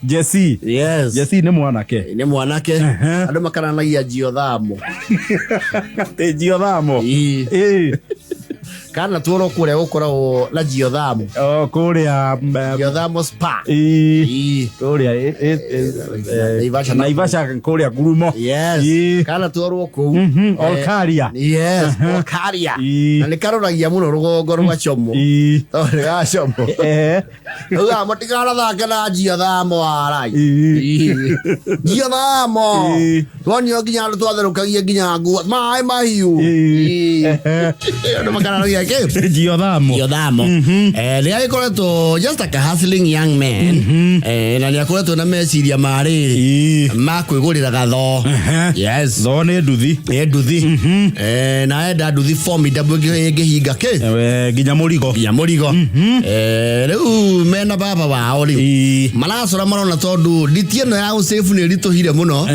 Jesse. Yes. Jesse nĩ mwanake. Nĩ mwanake. Andũ makaranagia Njiothamo. Atĩ Njiothamo. Ii. Ĩĩ. Kana tuorwo kũrĩa gũkoragwo na Njiothamo. O kũrĩa Njiothamo spa. Ĩĩ. Ii. Kũrĩa Naivasha. Naivasha kũrĩa ngurumo. Yes. Ii. Kana tuorwo kũu. Olkaria. Yes, Olkaria. Ii. Na nĩ karoragia mũno rũgongo rwa Chomo. Ĩĩ. Tondũ nĩ ga Chomo. Uga mũtikanathake na Njiothamo arai. Ii. Njiothamo. Ii. Tuonio nginya andũ twatherũkagia nginya nguo maĩ mahiũ. Ii. Ii. Andũ makararagia kĩ? Njiothamo. Njiothamo. Nĩ agĩkoretwo just like a hustling young man. Na nĩ akoretwo na meciria ma rĩrĩ Ĩĩ. ma kwĩgũrĩra gathoo. Yes. Thoo nĩ nduthi. Nĩ nduthi. Na enda nduthi formidable ĩngĩhinga kĩ? Nginya mũrigo. Nginya mũrigo. Rĩu mena baba wao rĩ Ĩĩ. maracora marona tondũ nditi ĩno ya gũcĩbu nĩ ĩritũhire mũno.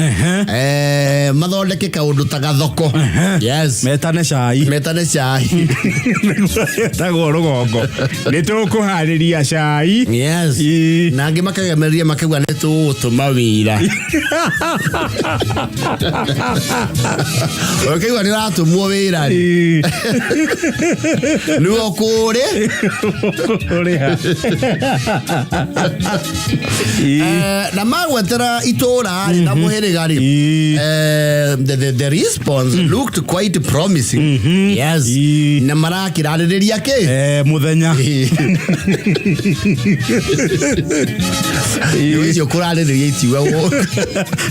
Mathondeke kaũndũ ta gathoko. Yes. Metane cai. Metane cai. Etagwo rũgongo. Nĩ tũkũharĩria cai. Yes. Ĩĩ. Na angĩ makagemereria makauga nĩ tũgũtũma wĩra. Ũkĩigua nĩ ũratũmwo wĩra rĩ. Ĩĩ. Nĩwe ũkũrĩ. Ũrĩha. Ĩĩ. Na magwetera itũra rĩ na mũhĩrĩga rĩ. Ĩĩ. The response looked quite promising. Yes. Ĩĩ. Na marakĩrarĩrĩria kĩ? Mũthenya. Ĩĩ. Icio kũrarĩrĩria itiugagwo.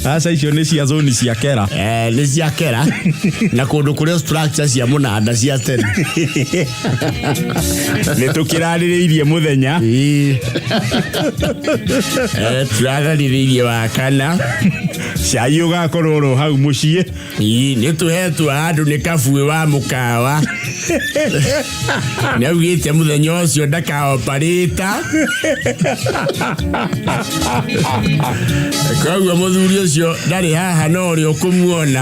Aca icio nĩ cia zoni cia kera. Nĩ cia kera na kũndũ kũrĩa structure cia mũnanda cia tene. Nĩ tũkĩrarĩrĩirie mũthenya. Ĩĩ. Tũrarĩrĩirie wa kana. Cai ũgakorwo oro hau mũciĩ. Ĩĩ, nĩ tũhetwo handũ nĩ kabuĩ wa mũkawa. Nĩ augĩte mũthenya ũcio ndakaoparĩta. Koguo mũthuri ũcio ndarĩ haha no ũrĩa ũkũmuona.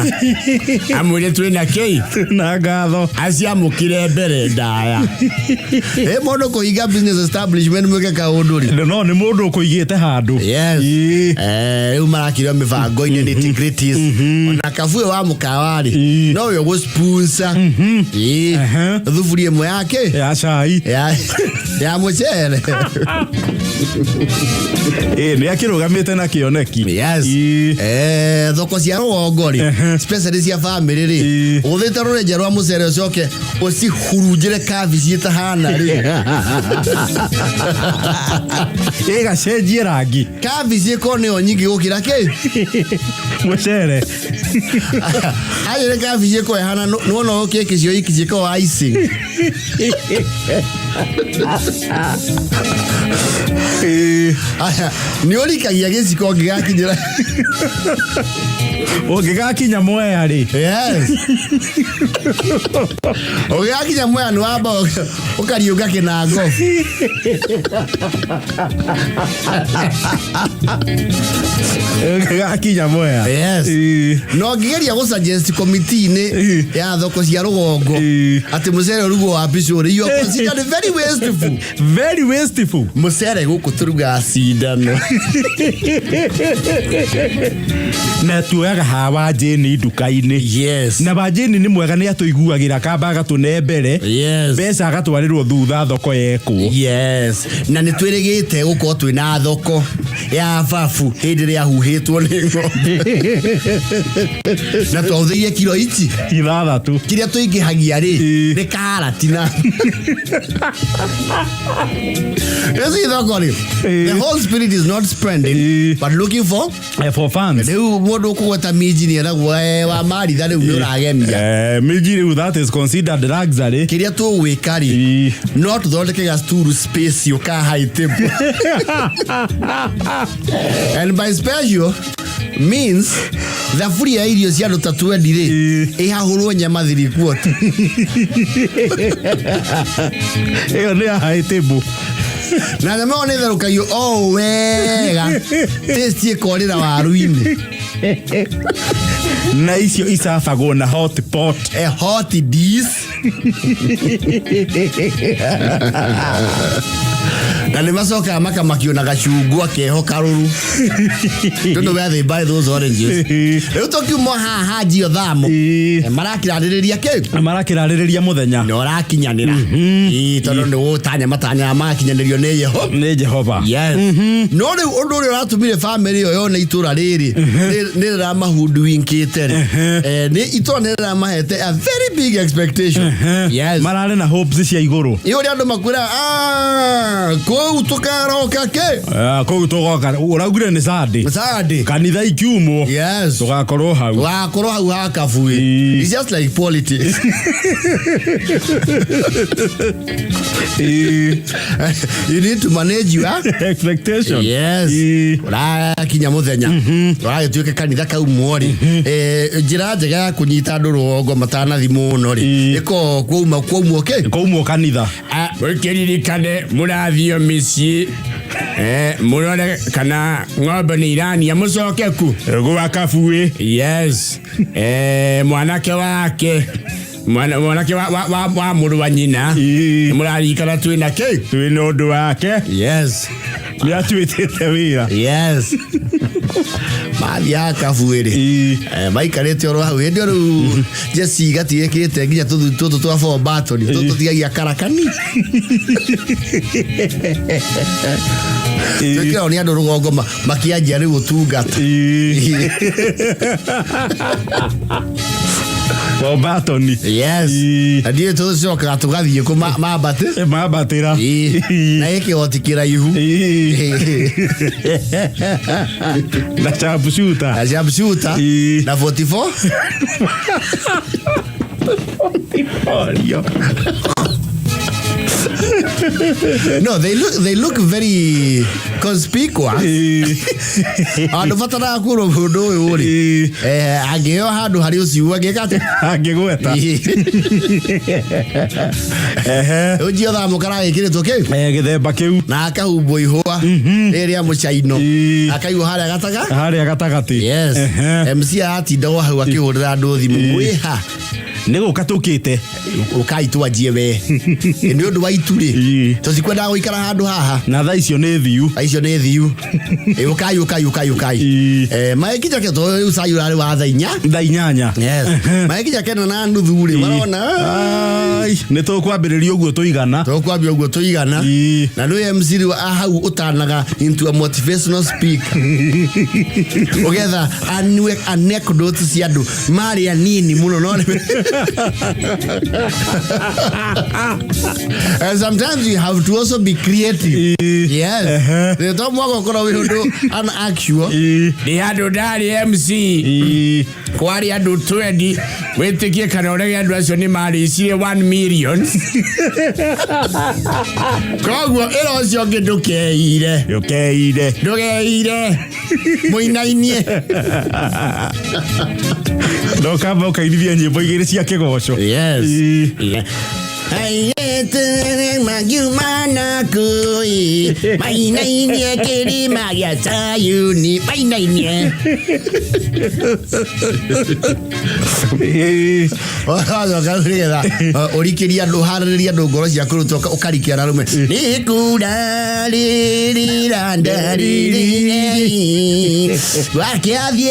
Amwĩre twĩna kĩi. Na ngatho. Aciamũkire mbere ndaya. Ĩ mũndũ kũhinga business establishment mwĩke kaũndũ rĩ. No nĩ mũndũ ũkũigĩte handũ. Yes. Ĩĩ. Rĩu marakĩrio mĩbango-inĩ nitty-gritties. Ona kabuĩ wa mũkawa rĩ Ĩĩ. no we ũgũsponsor. Ĩĩ. Thuburia ĩmwe ya kĩ? Ya cai. Ya mũcere. Ĩĩ, nĩ akĩrũgamĩte na kĩoneki. Yes. Ĩĩ. Thoko cia rũgongo rĩ especially cia family rĩ Ĩĩ. ũthĩte rũrenje rwa mũcere ũcoke ũcihurunjĩre kabici ĩtahana rĩ. Ĩgacenjie rangi. Kabici ĩkorwo nĩyo nyingĩ gũkĩra kĩ? Mũcere. Aye nĩ kabici ĩkorwo ĩhana nĩwona ũũ keki cio iki ciĩkagwo icing. Ĩĩ. Aya, nĩ ũrikagia gĩciko ũngĩgakinyĩra. Ũngĩgakinya Mwea rĩ. Yes. Ũngĩgakinya Mwea nĩ wamba ũkariũnga kĩnango. Ũngĩgakinya Mwea. Yes. Ĩĩ. Na ũngĩgeria gũsuggest komiti-inĩ Ĩĩ. ya thoko cia rũgongo Ĩĩ. atĩ mũcere ũrugwo wa picũrĩ, you are considered very wasteful. Very wasteful. Mũcere gũkũ tũrugaga cindano. Na tuoyaga ha wa Jane nduka-inĩ. Yes. Na wa Jane nĩ mwega nĩ atũiguagĩra kamba agatũne mbere. Yes. Mbeca agatwarĩrwo thutha thoko yekwo. Yes. Na nĩ twĩrĩgĩte gũkorwo twĩna thoko ya babu hĩndĩ ĩrĩa ahuhĩtwo nĩ ng'ombe. Na twahũthĩire kiro ici 6. Kĩrĩa tũingĩhagia rĩ Ĩĩ. nĩ karati na You see thoko rĩ Ĩĩ. the whole spirit is not spending Ĩĩ. but looking for For fans. Rĩu mũndũ ũkũgweta minji nĩ eragwo wa maritha rĩu nĩ ũragemia. Minji rĩu that is considered luxury. Kĩrĩa tũgwĩka rĩ Ĩĩ. no tũthondeke gasturu space ka high table, and by special means thaburia ya irio cia andũ ta 20 rĩ Ĩĩ. ĩhahũrwo nyama thirikuota. Ĩyo nĩ ya high table. Na nyama ĩyo nĩ ĩtherũkagio o wega taste ĩkorĩra waru-inĩ. Na icio icabagwo na hot pot. A hot dish. Na nĩ macokaga makamakio na gacungwa keho karũrũ. Don't know where they buy those oranges. Rĩu tũkiuma haha njio thamo. Marakĩrarĩrĩria kĩ? Marakĩrarĩrĩria mũthenya. Nĩ ũrakinyanĩra. Ĩĩ, tondũ nĩ gũtanya matanya magakinyanĩrio nĩ Yeho. Nĩ Jehova. Yes. No rĩu ũndũ ũrĩa ũratũmire bamĩrĩ ĩyo yone itũra rĩrĩ nĩ rĩramahuduinkĩte rĩ. Nĩ itũra nĩ rĩramahete a very big expectation. Yes. Mararĩ na hopes cia igũrũ. Ĩ ũrĩa andũ makwĩra, "Ah, kũu tũkaroka kĩ?" Ah, kũu tũgoka ũraugire nĩ Sunday. Sunday. Kanitha ikiumwo. Yes. Tũgakorwo hau. Wakorwo hau ha Kabui. Ĩĩ. It's just like politics. You need to manage your Expectation. Yes. Ĩĩ. Ũrakinya mũthenya ũragĩtuĩka kanitha kaumwo rĩ, njĩra njega ya kũnyita andũ rũgongo matanathi mũno rĩ, Ĩĩ. ĩkoragwo kwaumwo kĩ. Kwaumwo kanitha. Mũkĩririkane mũrathio mĩciĩ, mũrore kana ng'ombe nĩ irania mũcoke ku gwa Kabuĩ. Yes. Mwanake wake mwanake wa mũrũ wa nyina. Ĩĩ. Mũraririkana twĩna kĩ? Twĩna ũndũ wake. Yes. Nĩ atuĩtĩte wĩra. Yes, mathiaga Kabuĩ rĩ. Ĩĩ. Maikarĩte oro hau hĩndĩ ĩyo rĩu jeci gatiĩkĩte nginya tũthu tũtũ twa four button tũtũ tũtigagia karakani. Ĩĩ. Twĩkĩragwo nĩ andũ rũgongo makĩanjia rĩu ũtungata. Ĩĩ. Bombatoni. Yes. Ĩĩ. Na ndiũĩ tũcokaga tũgathiĩ kũ mambatĩ. Mambatĩra. Ĩĩ. Na ĩ kĩhoti kĩraihu. Ĩĩ. Na sharpshooter. Na sharpshooter. Ĩĩ. Na 44. Orio. No, they look very conspicuous. Ĩĩ. Handũ bataraga kwĩrwo mũndũ ũyũ rĩ. Ĩĩ. Angĩheo handũ harĩ ũciu angĩka atĩa? Angĩgweta. Ehe. Rĩu njio thaa mũkaragĩkĩrĩtwo kĩ? Gĩthemba kĩu. Na akahumbwo ihũa rĩrĩ rĩa mũcaino. Ĩĩ. Akaigwo harĩa gataga. Harĩa gatagatĩ. Yes. Ehe. MC aratindagwo hau akĩhũrĩra andũ thimũ. Ĩĩ. Mwĩha. Nĩ gũka tũkĩte. Ũkai twanjie we. Nĩ ũndũ wa itu rĩ. Ĩĩ. Tũtikwendaga gũikara handũ haha. Na thaa icio nĩ thiu. Thaa icio nĩ thiu. Ĩ, ũkai ũkai ũkai ũkai. Ĩĩ. Magĩkinya ke tondũ rĩu cai ũrarĩ wa thaa 4. Thaa 8. Yes. Magĩkinya 9:30 rĩ, marona Ai, nĩ tũkwambĩrĩria ũguo tũigana. Tũkwambia ũguo tũigana. Ĩĩ. Na nĩ MC rĩu hau ũtanaga into a motivational speaker. Ũgetha anecdotes cia andũ marĩ anini mũno no And sometimes you have to also be creative. Ĩĩ. Yes. Ehe. To mwaka ũkorwo wĩ ũndũ an actual. Ĩĩ. Nĩ handũ ndarĩ MC. Ĩĩ. Kwarĩ andũ 20, wĩtĩkie kana ũrege andũ acio nĩ marĩcire 1 million. Koguo ĩra ũcio ũngĩ ndũkeire. Ndũkeire. Ndũgeire. Mũinainie. No kamba ũkainithia nyĩmbo igĩrĩ cia kĩgoco. Yes. Ĩĩ. Yeah. Aiyete magiumana kui mainainie kĩrĩma gĩa Sayuni mainainie. Ĩĩ. Ũgacoka rĩu nĩgetha ũrikĩrie andũ ũharĩrĩrie andũ ngoro cia kũrutwo ũkarikia na rũme nĩkura rĩrĩra ndarĩrĩre wakĩathiĩ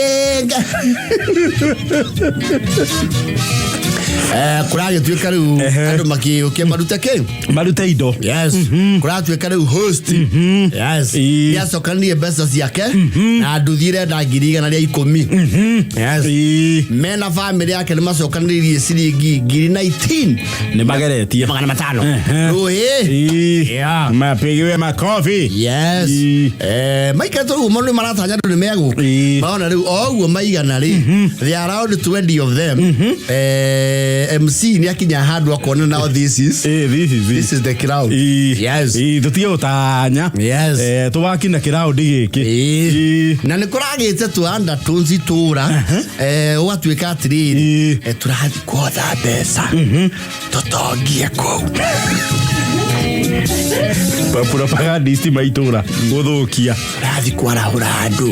kũragĩtuĩka rĩu Ehe. andũ makĩũkia marute kĩ. Marute indo. Yes. Kũratuĩka rĩu host, yes, Ĩĩ. nĩacokanirie mbeca ciake na nduthi ĩrenda 110,000. Yes. Ĩĩ. Mena bamĩrĩ yake nĩ macokanĩrĩirie ciringi 19,500. Nĩ mageretie. Ehe. Rũĩ. Ĩĩ. Yeah. Mapigiwe makobi. Yes. Ĩĩ. Maikarĩte ũguo mũndũ maratanya andũ nĩ megũka. Ĩĩ. Marona rĩu o ũguo maigana rĩ, there are around 20 of them. MC nĩ akinya handũ akona now this is Ĩĩ, this is it. this is the crowd. Ĩĩ. Yes. Ĩĩ, tũtige gũtanya. Yes. Tũgakina kĩraũndi gĩkĩ. Ĩĩ. Ĩĩ. Na nĩ kũragĩte tũanda tũnzi tũra ũgatuĩka atĩrĩrĩ, Ĩĩ. tũrathiĩ kwotha mbeca tũtongie kũu. Propagandist ma itũra gũthũkia. Rathi kwarahũra andũ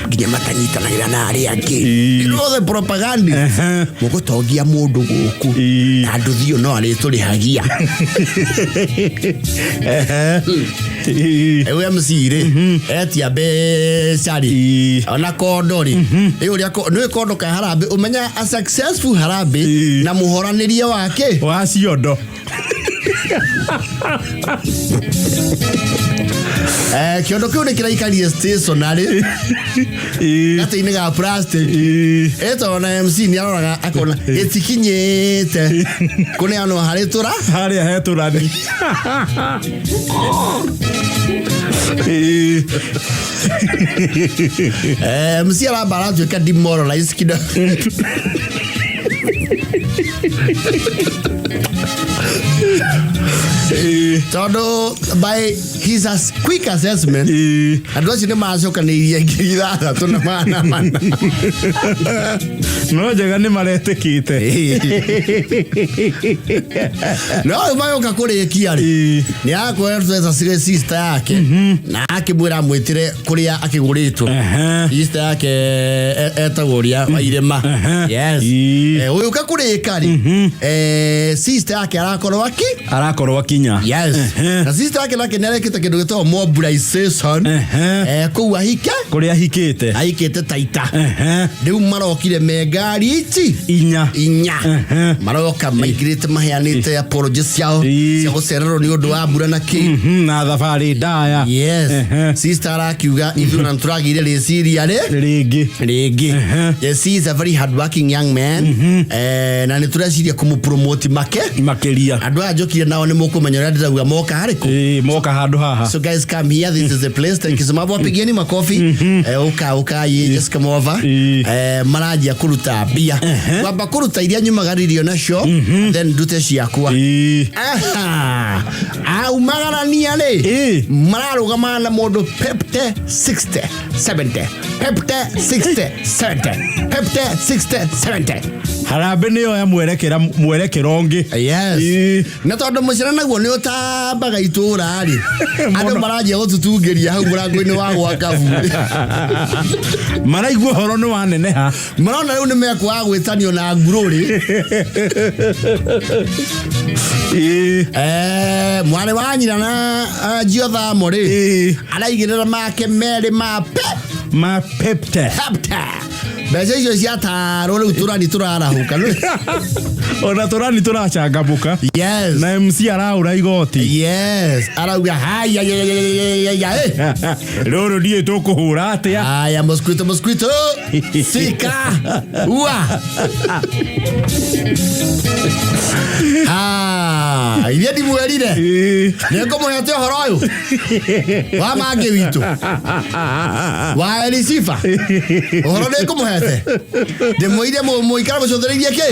nginya matanyitanagĩra na arĩa angĩ. You know the propagandist. Mũgũtongia mũndũ gũkũ na andũ thio no arĩtũrĩhagia. Rĩu MC rĩ etia mbeca rĩ, ona kondo rĩ, ĩ ũrĩa nĩũĩ kondo ka harambĩ, ũmenya a successful harambĩ na mũhoranĩrie wake wa ciondo. Kĩondo kĩu nĩ kĩraikarie stationary gatĩ-inĩ ga plastic. Ĩtondũ na MC nĩ aroraga akona gĩtikinyĩte kũneanwo harĩ tũra harĩa hetũrani. MC aramba aratuĩka demoralized kidogo. Tondũ by his quick assessment, andũ acio nĩ macokanĩirie 6400. No njega nĩ maretĩkĩte. No rĩu magĩũka kũrĩkia rĩ, nĩ akoretwo sister yake na akĩmwĩra amwĩtĩre kũrĩa akĩgũrĩtwo. Sister yake etagwo ũrĩa wa irĩma. Yes. Ũyũ ũka kũrĩka rĩ, sister yake arakorwo aki Arakorwo akinya. Yes. Na sister yake nake nĩ arekĩte kĩndũ gĩtagwo mobilization. Kũu ahike Kũrĩa ahikĩte. Ahikĩte Taita. Rĩu marokire me ngari ici Inya. inya. Maroka maingĩrĩte maheanĩte apology ciao cia gũcererwo nĩ ũndũ wa mbura na kĩ. Na thabarĩ ndaya. Yes. Sister arakiuga ithuĩ na nĩtũragĩire rĩciria rĩ Rĩngĩ. Rĩngĩ. Yes, he is a very hard working young man. Na nĩ tũreciria kũmũpromote make Makĩria. Andũ aya njũkire nao nĩ mũkũmenya ũrĩa ndĩrauga moka harĩkũ. Ĩĩ, moka handũ haha. So guys, come here. This is the place. Thank you so much. Wapigieni makofi. Uka uka ye, just come over. Maranjia kuruta mbia. Kwamba kuruta iria nyumagaririo nacio, then ndute ciakwa. Aha. Aumagarania rĩ, mararũgama na mũndũ 50 60 70, 50 60 70, 50 60 70. Harambĩ nĩyo ya mwerekera mwerekero ũngĩ. Yes. Na tondũ mũcere naguo nĩ ũtambaga itũũra rĩ, andũ Mũno. maranjia gũtutungĩria hau mũrango-inĩ wa gwa Kaburi. Maraigua ũhoro nĩ waneneha. Marona rĩu nĩ mekwaga gwĩtanio na ngurũrĩ. Mwarĩ wa nyina na Jiothamo rĩ, araigĩrĩra make merĩ ma pe Ma pepte. Pepte. Mbeca icio ciatarwo rĩu tũrani tũrarahũka. Ona tũrani tũracangamũka. Yes. Na MC araũra igoti. Yes, arauga haya ya ya ya ya ya. Rũrũ ndiĩ tũkũhũra atĩa. Haya, mosquito, mosquito, sika ua. Ah, iria ndimwĩrire nĩ ngũmũhete ũhoro ũyũ wa mangĩ witũ wa Elisifa, ũhoro nĩ ngũmũhete ndĩmwĩire mũikara mũcũthĩrĩirie kĩ,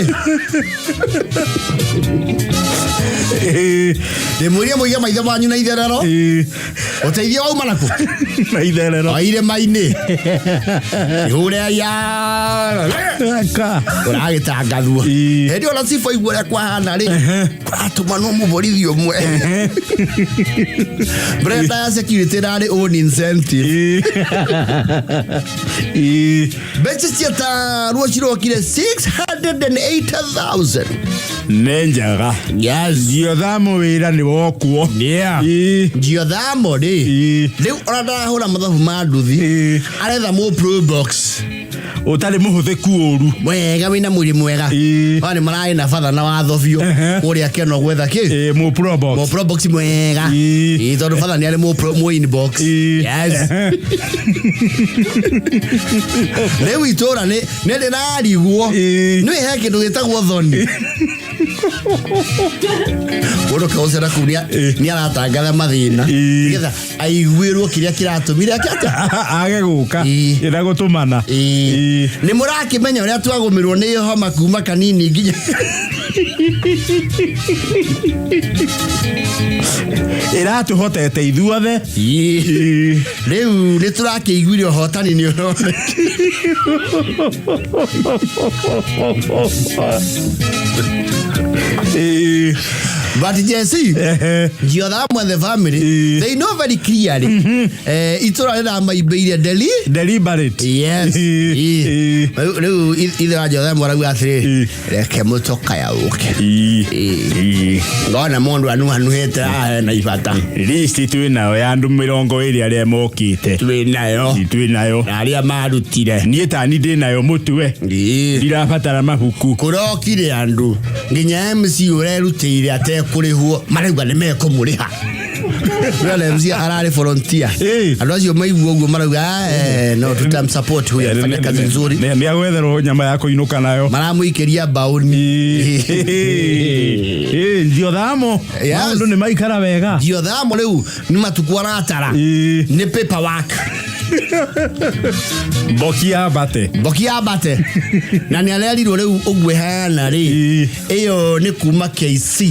ndĩmwĩire mũige maitho manyu na itherero. Ũteithio wauma nakũ? Na itherero. O irĩma-inĩ ihũre ya Ka. Ũragĩtangathwo. Hĩndĩ ĩyo na cibo igua ũrĩa kwahana rĩ, kũratũmanwo mũborithi ũmwe. Brenda ya security ĩrarĩ own incentive. Mbeca ciatarwo cirokire 680,000. Nĩ njega. Yes. Jiothamo wĩra nĩ wokwo. Yeah. Jiothamo rĩ, rĩu ona ndarahũra mathabu ma nduthi. Aretha mũ pro box Ũtarĩ mũhũthĩku ũru. Mwega wĩna mwĩrĩ mwega. Aya nĩ mararĩ na batha na watho biũ kũrĩa keno gwetha kĩ. Mũ pro box. Mũ pro box mwega. Ĩĩ, tondũ batha nĩ arĩ mũ pro mũ inbox. Yes. Rĩu itũra nĩ ndĩrarigwo. Nĩ he kĩndũ gĩtagwo thoni. Mũndũ kaũcera kũu nĩ aratangatha mathĩna nĩgetha aiguĩrwo kĩrĩa kĩratũmire akĩata age gũka ĩna gũtũmana. Nĩ mũrakĩmenya ũrĩa twagũmĩrwo nĩ homa kuma kanini nginya Ĩratũhotete ithuothe. Rĩu nĩ tũrakĩiguire ũhotani nĩ ũroneka. But Jesse, Giodhamu and the family, they know very clearly. Itũra rĩramaimbĩire deli. Deliberate. Yes. Rĩu ithe wa Giodhamu arauga atĩrĩrĩ, reke mũtokaya ũke. Ngona mũndũ anuhanuhĩte haha hena ibata. List twĩ nayo ya andũ 20 arĩa mokĩte. Twĩ nayo. Twĩ nayo. Na arĩa marutire. Niĩ tani ndĩ nayo mũtwe. Ndirabatara mabuku. Kũrokire andũ nginya MC ũrerutĩire atekũrĩhwo marauga nĩ mekũmũrĩha. Wale MC ararĩ volunteer. Andũ acio maigua ũguo marauga no tutamsupport huyu afanya kazi nzuri. Nĩ agwetherwo nyama ya kũinũka nayo. Maramũikĩria mbaũni. Njiothamo. Maũndũ nĩ maikara wega. Njiothamo rĩu nĩ matukũ aratara. Nĩ paperwork. Mboki ya bate. Mboki ya bate. Na nĩ arerirwo rĩu ũguo ĩhana rĩ. Ĩyo nĩ kuma KC.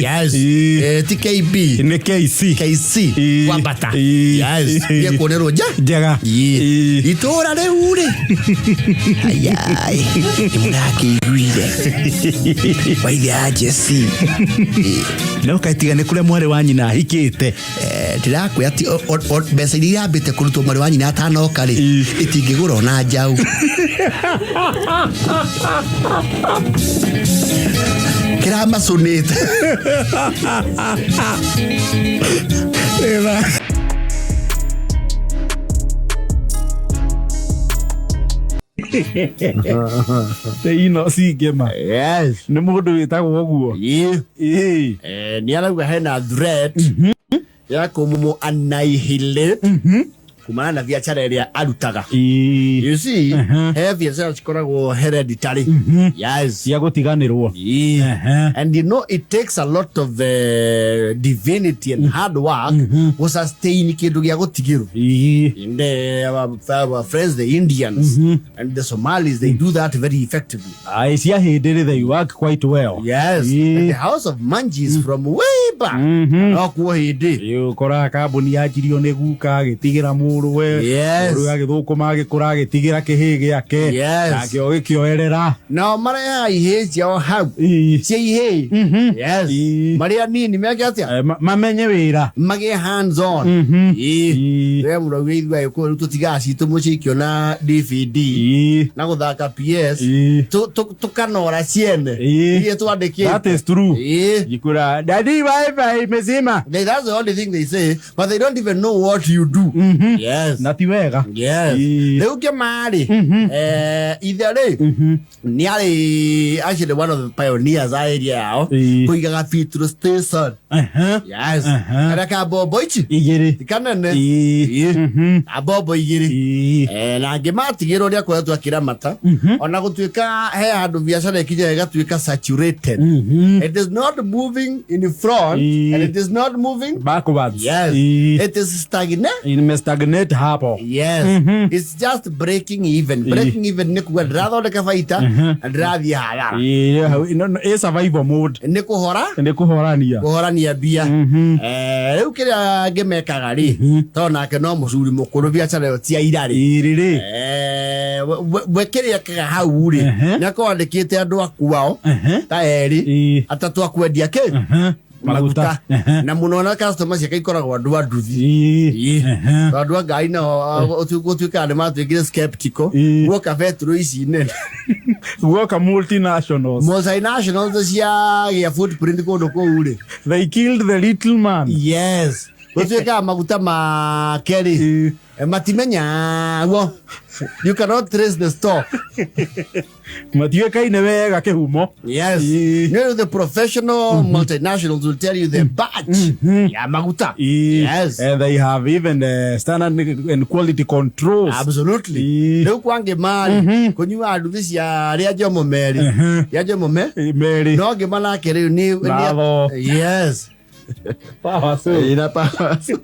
Yes. Ti KB. Nĩ KC. KC. Kwambata. Yes. Nĩ kuonerwo nja. Njega. Itũra rĩu rĩ. Ayai. Nĩ mũrakĩiguire. Waithe ya Jesse. No kaitiga nĩ kũrĩa mwarĩ wa nyina ahikĩte. Ndĩrakwĩra atĩ mbeca iria irambĩte kũrutwo mwarĩ wa nyina atanoka rĩ, itingĩgũra ona njaũ. Kĩramacũnĩte. Ino cingĩma. Yes. Nĩ mũndũ wĩtagwo ũguo. Nĩ arauga hena threat ya kũmũmũ annihilate kumana na biacara ĩrĩa arutaga. You see, he biacara cikoragwo hereditary. Yes. Cia gũtiganĩrwo. And you know it takes a lot of divinity and hard work to sustain kĩndũ gĩa gũtigĩrwo. And our friends the Indians and the Somalis, they do that very effectively. Cia hĩndĩ rĩ, they work quite well. Yes. And the house of Manji is from way back. No kuo hĩndĩ. Ũkoraga kambuni yanjirio nĩ guka agĩtigĩra mũrũwe. Yes. Mũrũwe agĩthũkũma agĩkũra agĩtigĩra kĩhĩ gĩake. Yes. Nakĩo gĩkĩoerera. Nao marehaga ihĩĩ ciao hau. Cia ihĩĩ. Yes. Marĩa nini meke atĩa? Mamenye wĩra. Magĩe hands on. We mũrauga ithuĩ Agĩkũyũ rĩu tũtigaga citũ mũciĩ ikĩona DVD na gũthaka PS. Tũkanora ciene. Iria twandĩkĩte. That is true. Jikura, daddy wifi imezima. That's the only thing they say, but they don't even know what you do. Yes. Na ti wega. Yes. Rĩu kĩmarĩ, ithe rĩ, nĩ arĩ actually one of the pioneers a area yao kũigaga petrol station. Yes. Karĩa ka mbombo ici igĩrĩ. Kanene. Ka mbombo igĩrĩ. Na ngĩmatigĩrwo ũrĩa akoretwo akĩramata, ona gũtuĩka he handũ biacara ĩkinyaga ĩgatuĩka saturated. It is not moving in front and it is not moving backwards. Yes. It is stagnant. It stagnate hapo. Yes. It's just breaking even. Breaking even nĩ kuga ndĩrathondeka baita na ndĩrathiĩ hathara. Ĩ survival mode. Nĩ kũhora. Nĩ kũhorania. Kũhorania mbia. Rĩu kĩrĩa ngĩmekaga rĩ, tondũ nake no mũcuri mũkũrũ biacara ĩyo ti ya ira rĩ. Rĩ. We kĩrĩa ekaga hau rĩ, nĩ akoragwo andĩkĩte andũ a kwao ta erĩ, atatũ a kwendia kĩ? Maguta. Na mũno na customer ciake ikoragwo andũ a nduthi. Andũ a ngari nao gũtuĩkaga nĩ matuĩkire skeptical. Guoka betũrũ ici nene. Guoka multinationals. Multinationals ciagĩa footprint kũndũ kũu rĩ. They killed the little man. Yes. Gũtuĩkaga maguta make rĩ, matimenyaguo. You cannot trace the stock. Matiũĩkaine wega kĩhumo. Yes. You know, the professional multinationals will tell you the batch ya maguta. Yes. And they have even standard and quality controls. Absolutely. Rĩu kwa Ngĩma kũnyua nduthi cia rĩa Jomo Meri. Rĩa Jomo Meri. No Ngĩma nake rĩu nĩ Yes. Power soul. Ina power soul.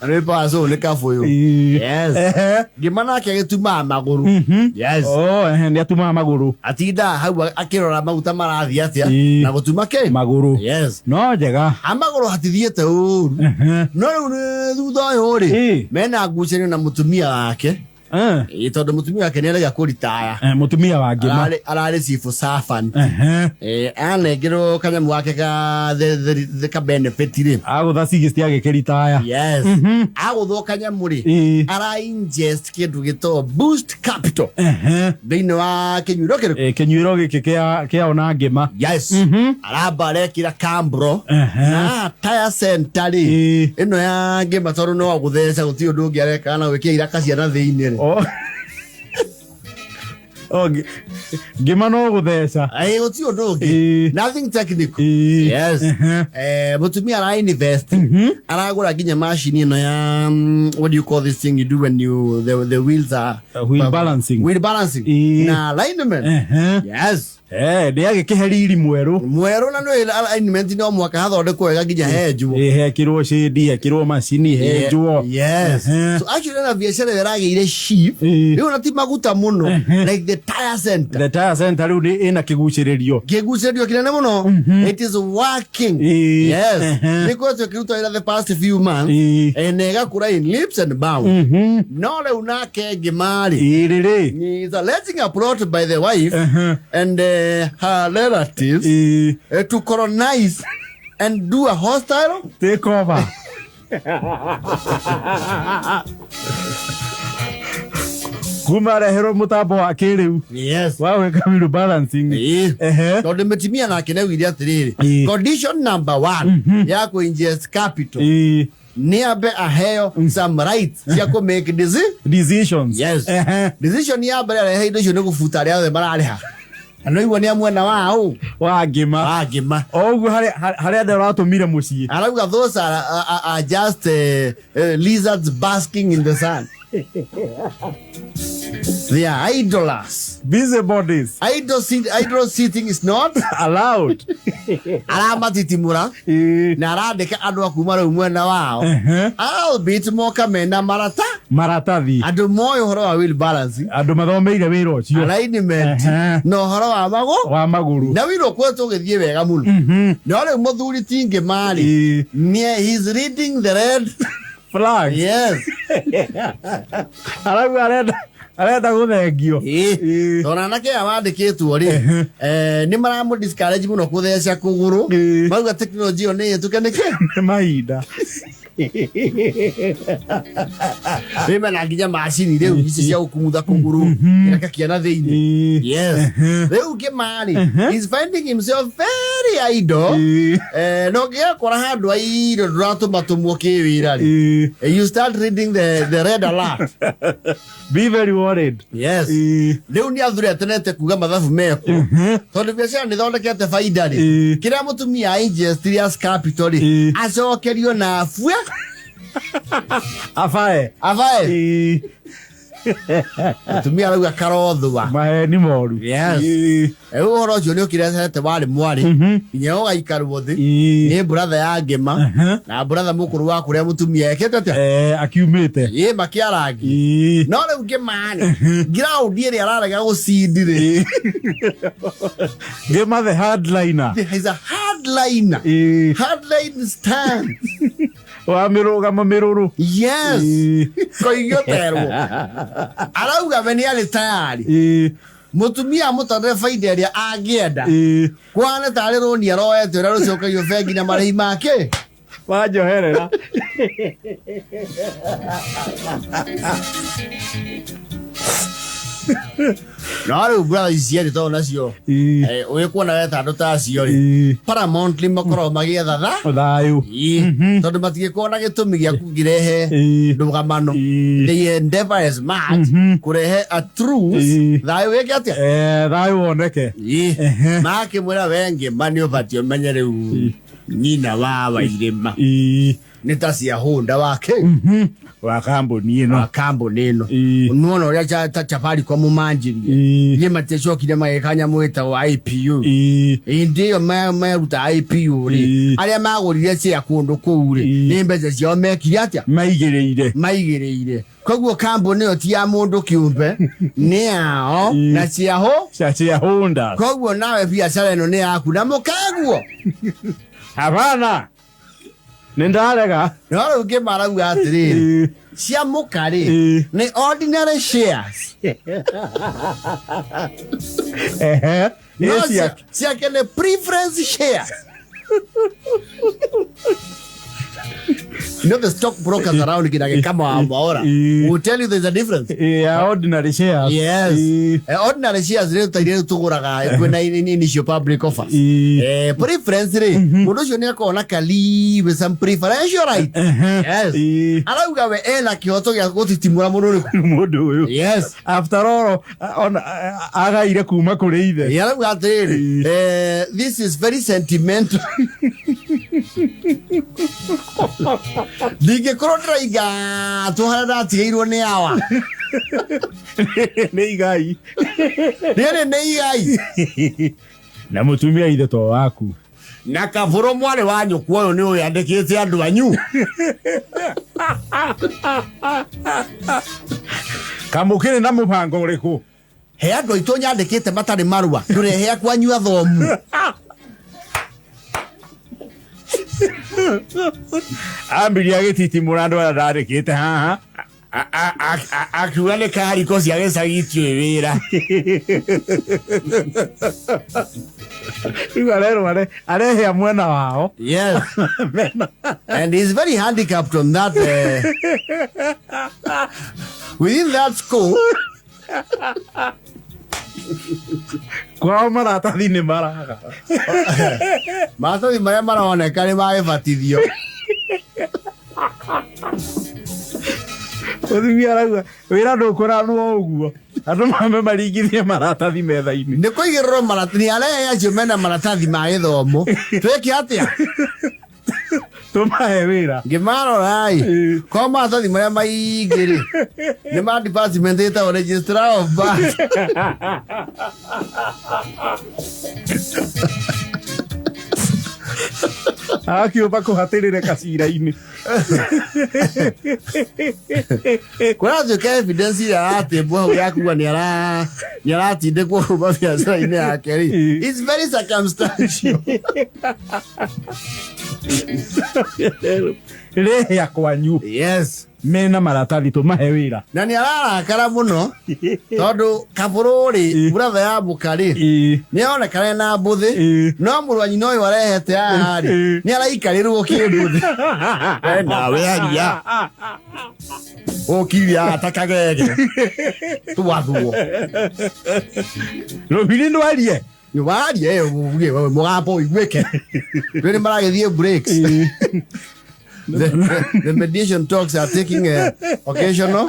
Nĩ power soul nĩ kabũyũ. Yes. Ngĩma nake agĩtumaga magũrũ. Yes. Oh, nĩ atumaga magũrũ. Atindaga hau akĩrora maguta marathiĩ atĩa na gũtuma kĩ? Magũrũ. Yes. No njega. A magũrũ hatithiĩte ũru. No rĩu nĩ thutha ũyũ rĩ, mena ngucanio na mũtumia wake. Ĩ, tondũ mũtumia wake nĩ arega kũritaya. Mũtumia wa Ngĩma. Ararĩ civil servant. Ehe. Anengerwo kanyamũ gake ka the ka benefit rĩ. Agũtha 60 agĩkĩritaya. Yes. Agũthwo kanyamũ rĩ, ara ingest kĩndũ gĩtagwo boost capital Ehe. thĩinĩ wa kĩnyuĩro kĩrĩkũ? Kĩnyuĩro gĩkĩ kĩa ona Ngĩma. Yes. Aramba arekĩra kambro na tire center rĩ, ĩno ya Ngĩma, tondũ no gũtheca, gũtirĩ ũndũ ũngĩ areka na gwĩkĩra iraka ciana thĩinĩ rĩ. O, Ngĩma no gũtheca. Ĩ, gũtirĩ ũndũ ũngĩ. Nothing technical. Yes. Mũtumia ara invest, aragũra nginya macini ĩno ya what do you call this thing you do when you the wheels are Wheel balancing. Wheel balancing na alignment. Yes. Nĩ agĩkĩhe riri mwerũ. Mwerũ, na nĩ alignment no mwaka hathondekwo wega nginya henjwo. Hekĩrwo cĩndi, hekĩrwo macini, henjwo. Yes. So actually na biacara ĩyo ĩragĩire chief rĩu na ti maguta mũno, like the tire center. The tire center rĩu nĩ ĩna kĩgucĩrĩrio. Kĩgucĩrĩrio kĩnene mũno. It is working. Yes. Nĩ koretwo ĩkĩruta wĩra the past few months na ĩgakũra in leaps and bounds. No rĩu nake Ngĩma rĩ, Ĩrĩrĩ is alleging a plot by the wife and her relatives to colonize and do a hostile take over kuma reherwo mũtambo wa kĩrĩu wa gwĩka wheel balancing. Tondũ mũtumia nake nĩaugire atĩrĩrĩ, condition number one ya kũ ingest capital nĩ ambe aheo some rights cia kũ make decisions. Yes. Decision ya mbere arehe indo icio nĩ gũbuta arĩa othe mararĩha, na no igua nĩ a mwena wa ũ? Wa Ngĩma. Wa Ngĩma. O ũguo harĩa andũ aratũmire mũciĩ. Arauga those are just lizards basking in the sun. They are idlers. Busybodies. Idle sitting is not allowed. Aramatitimũra na arandĩka andũ a kuma rĩu mwena wao, albeit moka mena marata maratathi, andũ moĩ ũhoro wa wheel balancing, andũ mathomeire wĩra ũcio, alignment na ũhoro wa magũ wa magũrũ. Na wĩra ũkoretwo ũgĩthiĩ wega mũno, no rĩu mũthuri ti Ngĩma-rĩ, nĩ he's reading the red flags. Yes. Arauga arenda gũthengio. Tondũ anake aya wandĩkĩtwo rĩ, nĩ maramũ discourage mũno kũtheca kũgũrũ. Mauga tekinoronjĩ ĩyo nĩ ĩtuke nĩkĩ. Nĩ mahinda. Rĩ mena nginya macini rĩu ici cia gũkumutha kũgũrũ kĩraka kĩana thĩinĩ. Yes. Rĩu Ngĩma-rĩ is finding himself very idle. Na ũngĩgakora handũ idle ndũratũmatũmwo kĩwĩra rĩ, you start reading the red alert. Be very worried. Yes. Rĩu nĩ athuretenete kuga mathabu mekwo, tondũ biacara nĩ thondekete baida rĩ, kĩrĩa mũtumia ingest as capital rĩ, acokerio na abue. Abae. Abae. Mũtumia arauga karothua. Maheni moru. Yes. Rĩu ũhoro ũcio nĩ ũkĩrehete warĩ mwarĩ nginya ũgaikarwo thĩ nĩ brother ya Ngĩma na brother mũkũrũ wa kũrĩa mũtumia ekĩte atĩa. Akiumĩte. Ĩ makĩarangi. No rĩu Ngĩma rĩ, ground ĩrĩa ararega gũcindi rĩ, Ngĩma the hardliner. There is a hardliner. Hardline stand. Wa mĩrũgamo mĩrũrũ. Yes. Koigio terwo arauga we nĩ arĩ tayari mũtumia amũtarĩre baida ĩrĩa angĩenda, kwane tarĩ rũni aroete ũrĩa rũcokagio bengi na marĩhi make. Wanjoherera. No rĩu brother ici cierĩ tondũ nacio ũgĩkuona weta andũ ta acio rĩ, paramountly makoragwo magĩetha tha thayũ. Tondũ matingĩkorwo na gĩtũmi gĩa kũngĩrehe ndũgamano. They endeavor as much kũrehe a truce, thayũ wĩke atĩa? Thayũ woneke. Makĩmwĩra we Ngĩma nĩ ũbatiĩ ũmenye rĩu nyina wa Wairĩma nĩ ta cia hũnda wake wa kambuni ĩno. Wa kambuni ĩno. Nĩwona ũrĩa ta Safaricom manjirie niĩ matiacokire magĩka nyamũ ĩtagwo IPO. Hĩndĩ ĩyo meruta IPO rĩ, arĩa magũrire cia kũndũ kũu rĩ, nĩ mbeca ciao mekire atĩa? Maigĩrĩire. Maigĩrĩire. Koguo kambuni ĩyo ti ya mũndũ kĩũmbe, nĩ yao na ciaho cia shareholders. Koguo nawe biacara ĩno nĩ yaku na mũkaguo. Hapana, nĩ ndarega. No rĩu Ngĩma arauga atĩrĩrĩ, Cia mũka rĩ Ĩĩ. nĩ ordinary shares. Ehe. No Nĩ ciake. Ciake nĩ preference shares. You know the stockbrokers around Kinage kama wa Mwaura Ĩĩ. will tell you there's a difference. Ĩĩ, ya ordinary shares. Yes. Ĩĩ. Ordinary shares rä ta iria tå gå raga kwä initial public offers. Ĩĩ. Preference rä må ndå å cio nä akorwo na kali with some preferential right. Yes. Ĩĩ. Arauga we ena kä hoto gä a gå titimå ra må ndå å rä Mũndũ ũyũ. Yes. After all, ona agaire kuma kũrĩ ithe. Arauga atä rä rä, this is very sentimental. Ndingä korwo ndä raiga tå harä a ndatigä irwo nä awa. Nĩ igai. Rä rä nä igai. Na mũtumia ithe to waku. Na kabå mwarä wa nyåkwa å yå nä å yandä kä te andå anyu. Kamũkĩrĩ na mũbango ũrĩkũ? He andå aitå nyandä kä te matarä marua ndå rehe kwanyu athomu. Ambirie agĩtitimũra andũ arĩa ndandĩkĩte haha. Akiuga nä kariko cia gä cagi itiå wä ra. Rĩu arerwo arehea mwena wao. Yes. Mena. And he's very handicapped on that, within that scope. Kwao maratathi nĩ maraga. Maratathi marĩa maroneka nĩ magĩbatithio. Mũtumia arauga wĩra ndũkũranwo ũguo. Andũ mambe maringithie maratathi metha-inĩ. Nĩ kũigĩrĩrwo maratathi arehe acio mena maratathi ma gĩthomo twĩke atĩa? Tũmahe wĩra. Ngĩmarora ĩ Ĩĩ. kwa maratathi marĩa maingĩ rĩ nĩ ma department ĩtagwo registrar of birth. Akiũmba kũhatĩrĩre kacira-inĩ. Kũratuĩka evidence ĩrĩa aratĩmbwo hau ya kuga nĩ aratindĩkwo kuma biacara-inĩ yake rĩ Ĩĩ. it's very circumstantial. Rehea kwanyu. Yes. Mena maratathi tũmahe wĩra. Na nĩ ararakara mũno tondũ kabũrũ rĩ Ĩĩ. buratha ya mũka rĩ Ĩĩ. nĩ aronekana na mbũthĩ Ĩĩ. no mũrũ wa nyina ũyũ arehete haha rĩ Ĩĩ. nĩ araikarĩrwo kĩmbũthĩ. We nawe aria ũkiria ta kagege twathwo. Rũbiri ndwarie. Warie mũgambo ũiguĩke rĩrĩ maragĩthiĩ breaks. The mediation talks are taking occasional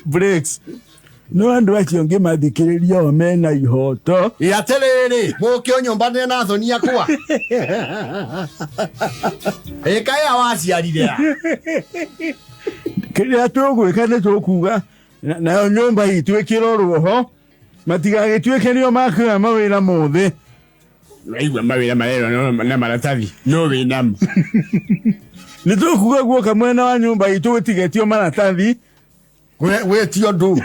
breaks. No andũ acio ngĩmathikĩrĩria o mena ihoto. Ĩ atĩrĩrĩ mũkĩo nyũmba nĩ na thoni akwa ĩkaĩa waciarire a. Kĩrĩa tũgwĩka nĩ tũkuga nayo nyũmba itũ ĩkĩrorwo ho matigagĩtuĩke nĩo makuoya mawĩra mothe. Waigua mawĩra marerwo na maratathi no wĩnamo. Nĩ tũkuga guoka mwena wa nyũmba itũ gũtigetio maratathi. Wĩtio ndũ.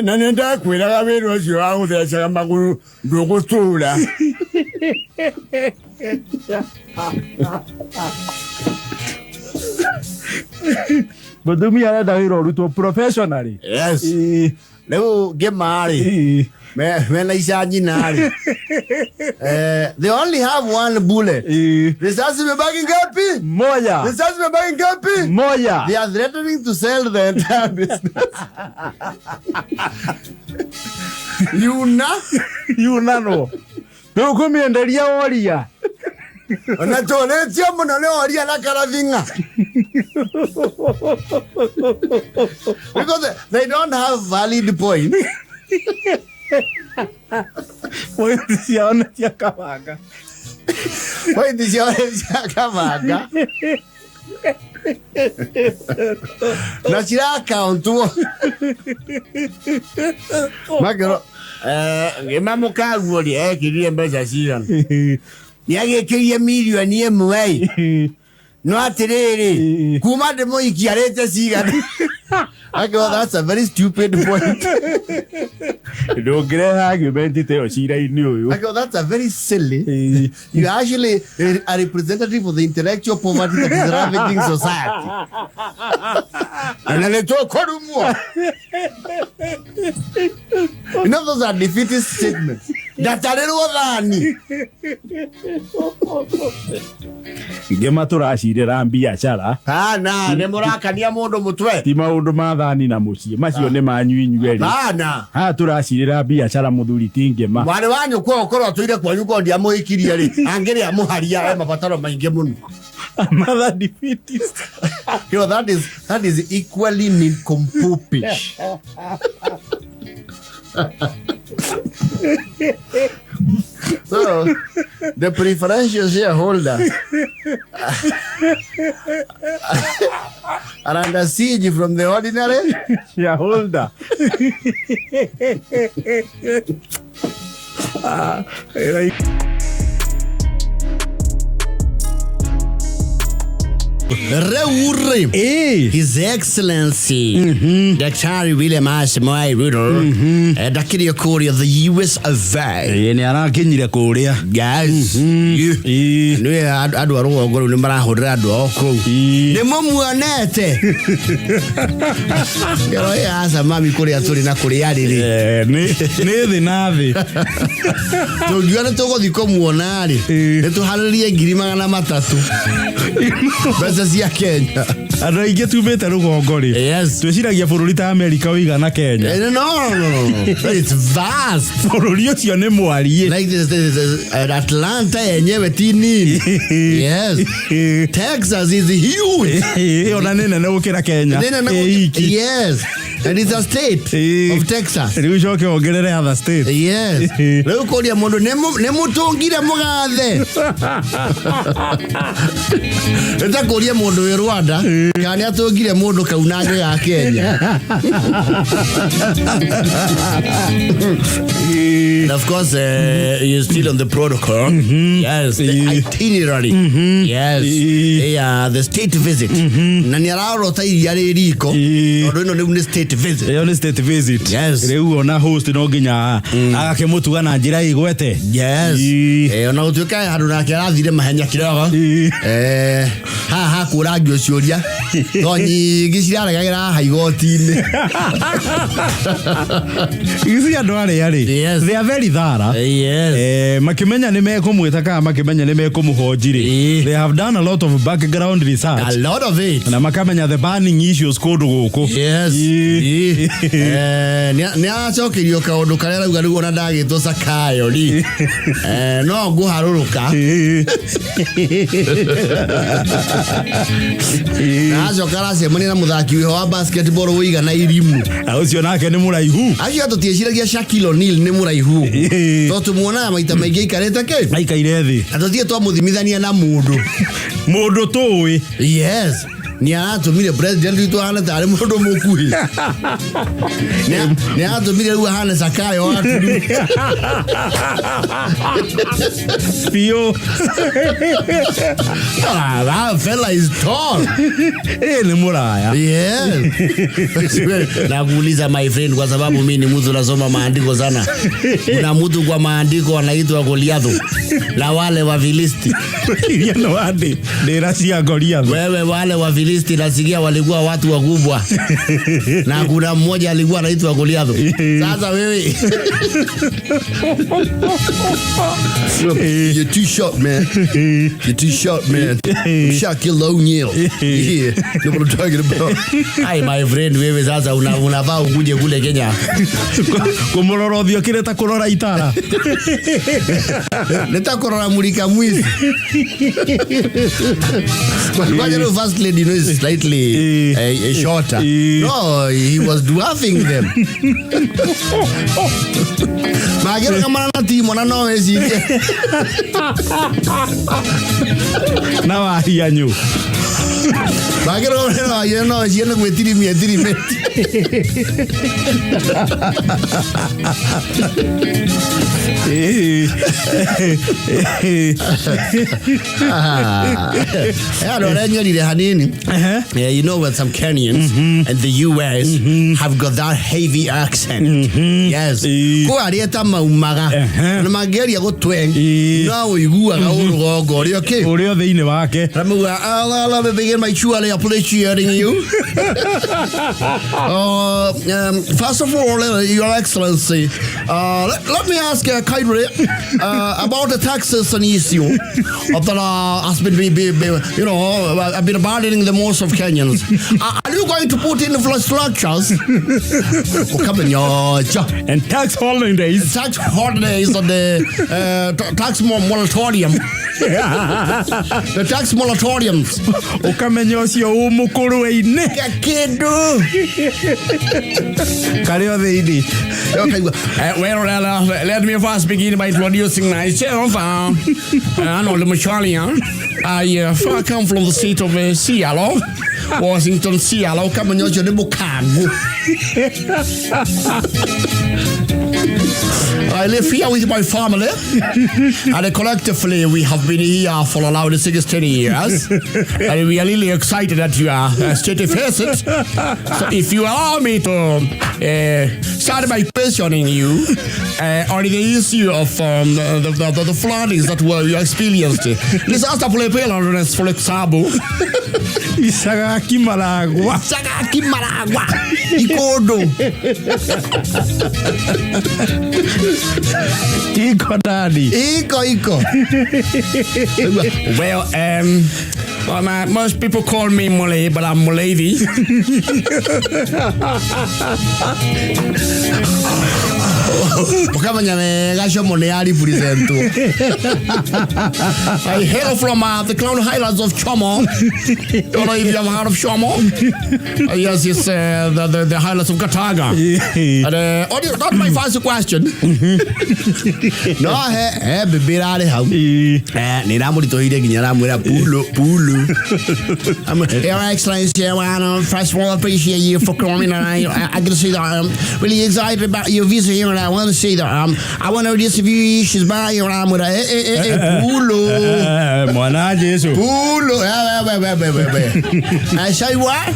Na nĩ ndakwĩraga wĩra ũcio wa gũthecaga magũrũ ndũgũtũra. Mũtumia arenda wĩra ũrutwo professionally. Yes. Ĩĩ. Rĩu ngĩma rĩ Ĩĩ. mena ica nyina rĩ they only have one bullet. Ĩĩ. Risasi imebaki ngapi? Moja. Risasi imebaki ngapi? Moja. They are threatening to sell the entire business. Yuna. Yunanwo. Tũkũmĩenderia woria. Ona tũrĩtio mũno nĩ woria na karathinga. Because they don't have valid point. Pointi ciao nĩ cia kabanga. Pointi ciao nĩ cia kabanga. Na cirakaũntwo. Makĩrwo ngĩma mũkaguo rĩ ekĩrire mbeca cigana. Nĩ agĩkĩrie mirioni ĩmwe ĩ. No atĩrĩrĩ kuma ndĩmũikiarĩte cigana. Okay, well, that's a very stupid point. Ndũngĩrehe argument ta ĩyo cira-inĩ ũyũ. Okay, well, that's a very silly. You are actually a representative of the intellectual poverty that is ravaging society. Na nĩ tũkũrumwo. You know, those are defeatist statements. Ndatarĩrwo thani. Ngĩma tũracirĩra mbiacara. Hana, nĩ mũrakania mũndũ mũtwe. Ti maũndũ ma thani na mũciĩ macio nĩ manyu inyuerĩ. Hana. Haha tũracirĩra mbiacara mũthuri ti Ngĩma. Mwarĩ wa nyũkwa ũkorwo atũire kwanyu korwo ndiamũhikirie rĩ, angĩrĩa mũharia e mabataro maingĩ mũno. Another defeatist. You know, that is equally nincompoopish. So, the preferential shareholder are under siege from the ordinary shareholder. Ah, Reure. His Excellency Daktari William Samoei Ruto ndakĩrĩ kũrĩa the US of A. Ĩĩ, nĩ arakinyire kũrĩa. Yes. Nĩ andũ a rũgongo rũu nĩ marahũrĩra andũ ao kũu. Nĩ mũmuonete ngero ĩyo aca mami kũrĩa tũrĩ na kũrĩa rĩrĩ. Eh, nĩ thĩ na thĩ. Tũngiuga nĩ tũgũthiĩ kũmuona rĩ, nĩ tũharĩrie 300,000 mbeca cia Kenya. Andũ aingĩ tumĩte rũgongo rĩ, twĩciragia bũrũri ta Amerika ũigana Kenya. No, no, no, no. It's vast. Bũrũri ũcio nĩ mwariĩ. Like this, Atlanta yenyewe ti nini. Yes. Texas is huge. Ĩyo na nĩ nene gũkĩra Kenya. Nĩ nene Ĩ iki. Yes. And it's a state of Texas. Rĩu ũcoke wongerere other state. Yes. Rĩu kũria mũndũ nĩ mũtũngire mũgathe. Nĩ ta kũria mũndũ wĩ Rwanda kana nĩ atũngire mũndũ kauna nja ya Kenya. And of course, you're still on the protocol. Yes, the itinerary. Yes. Yeah, the state visit. Na nĩ ararota iria rĩ riko. Tondũ ĩno rĩu nĩ state visit. Ĩyo nĩ state visit. Yes. Rĩu ona host no nginya agakĩmũtuga na njĩra ĩgwete. Yes. Ona gũtuĩka handũ nake arathire mahenya kidogo. Haha hakũrangio ciũria to nyingĩ ciraregagĩra haha igoti-inĩ. Ici andũ arĩa rĩ, they are very thorough. Makĩmenya nĩ mekũmwĩta kana makĩmenya nĩ mekũmũhonji rĩ, they have done a lot of background research. A lot of it. Na makamenya the burning issues kũndũ gũkũ. Yes. Nĩ aracokeirio kaũndũ karĩa arauga rĩu ona ndagĩtwo Zakayo rĩ, no ngũharũrũka. Na acoka aracemania na mũthaki wĩho wa basketball wĩigana irimu. Na ũcio nake nĩ mũraihu. Acio tũtiĩciragia Shaquille O'Neal nĩ mũraihu ũguo, tondũ tũmuonaga maita maingĩ aikarĩte kĩ aikaire thĩ, na tũtirĩ twamũthimithania na mũndũ. Mũndũ tũĩ. Yes, nĩ aratũmire president witũ ahane tarĩ mũndũ mũkuhĩ. Nĩ aratũmire rĩu ahane Zakayo wa Turu. Biũ. Ah, that fella is tall. Ĩ, nĩ mũraya. Yes. Nakuuliza my friend, kwa sababu mimi ni mtu nasoma maandiko sana. Kuna mtu kwa maandiko anaitwa Goliathu na wale wa Filisti. Iria no andĩ ndĩra cia Goliathu. Wewe, wale wa Filisti nasikia walikuwa watu wakubwa na kuna mmoja alikuwa anaitwa Goliathu. Sasa wewe. You're too short, man. You're too short, man. I'm Shaquille O'Neal. Yeah, know what I'm talking about. Hi, my friend, wewe sasa unavaa ukuje kule Kenya. Kũmũrora ũthiũ kĩrĩ ta kũrora itara. Nĩta kũrora mulika mwizi. Kwanza rĩu first lady, is slightly shorter. No, he was dwarfing them. Magĩrũgamana na timu na no wĩcirie. Na wahianyu. Makĩrũgamĩrĩra waiyũ no cio nĩ gwĩtirimia ĩtirimĩtie. Andũ arĩa nyerire hanini. Yeah, you know when some Kenyans and the US have got that heavy accent. Yes. Kũ arĩa ta maumaga na mangĩgeria gũtweng no ũiguaga ũrũgongo ũrĩa kĩ Ũrĩa thĩinĩ wake. Ramugua, let me begin by truly appreciating you. First of all, Your Excellency, let me ask kindly about the taxes and issue that has been, be, you know, have been burdening the most of Kenyans. Are you going to put in infrastructures? Ukamenya, And tax holidays. Tax holidays on the tax moratorium. The tax moratoriums. Ũkamenya ũcio ũ mũkũrwe-inĩ. Kĩndũ. Karĩ o thĩinĩ. Ũkaigua, Well, let me first begin by introducing myself. Arnold Machalia. I come from the state of Seattle, Washington, Seattle. Ũkamenya ũcio nĩ mũkangu. I live here with my family, and collectively we have been here for around 16 years, and we are really excited that you are state visit. So if you allow me to start by questioning you on the issue of the floodings that were you experienced. Disaster preparedness, for example. Icagaki Maragwa. Icagaki Maragwa. Ikondo. Iko ndani. Iko iko. Well, well, most people call me Malay, but I'm Malavi. Ũkamenya wega Chomo nĩ aripresentwo. I hail from the Crown Highlands of Chomo. Don't know if you have heard of Chomo. Yes, it's the Highlands of Gataga. And, oh, that's my first question. No he mbĩmbĩ ĩrarĩ hau. Nĩ ĩramũritũhĩire nginya aramwĩra pulo pulo. Your Excellency, well, first of all, I appreciate you for coming, and I can say that I'm really excited about your visit here, and I want to say that I want to raise a few issues by you, and I'm with pulo. Mwana Jesu. Pulo. We, we, we, we. I say what?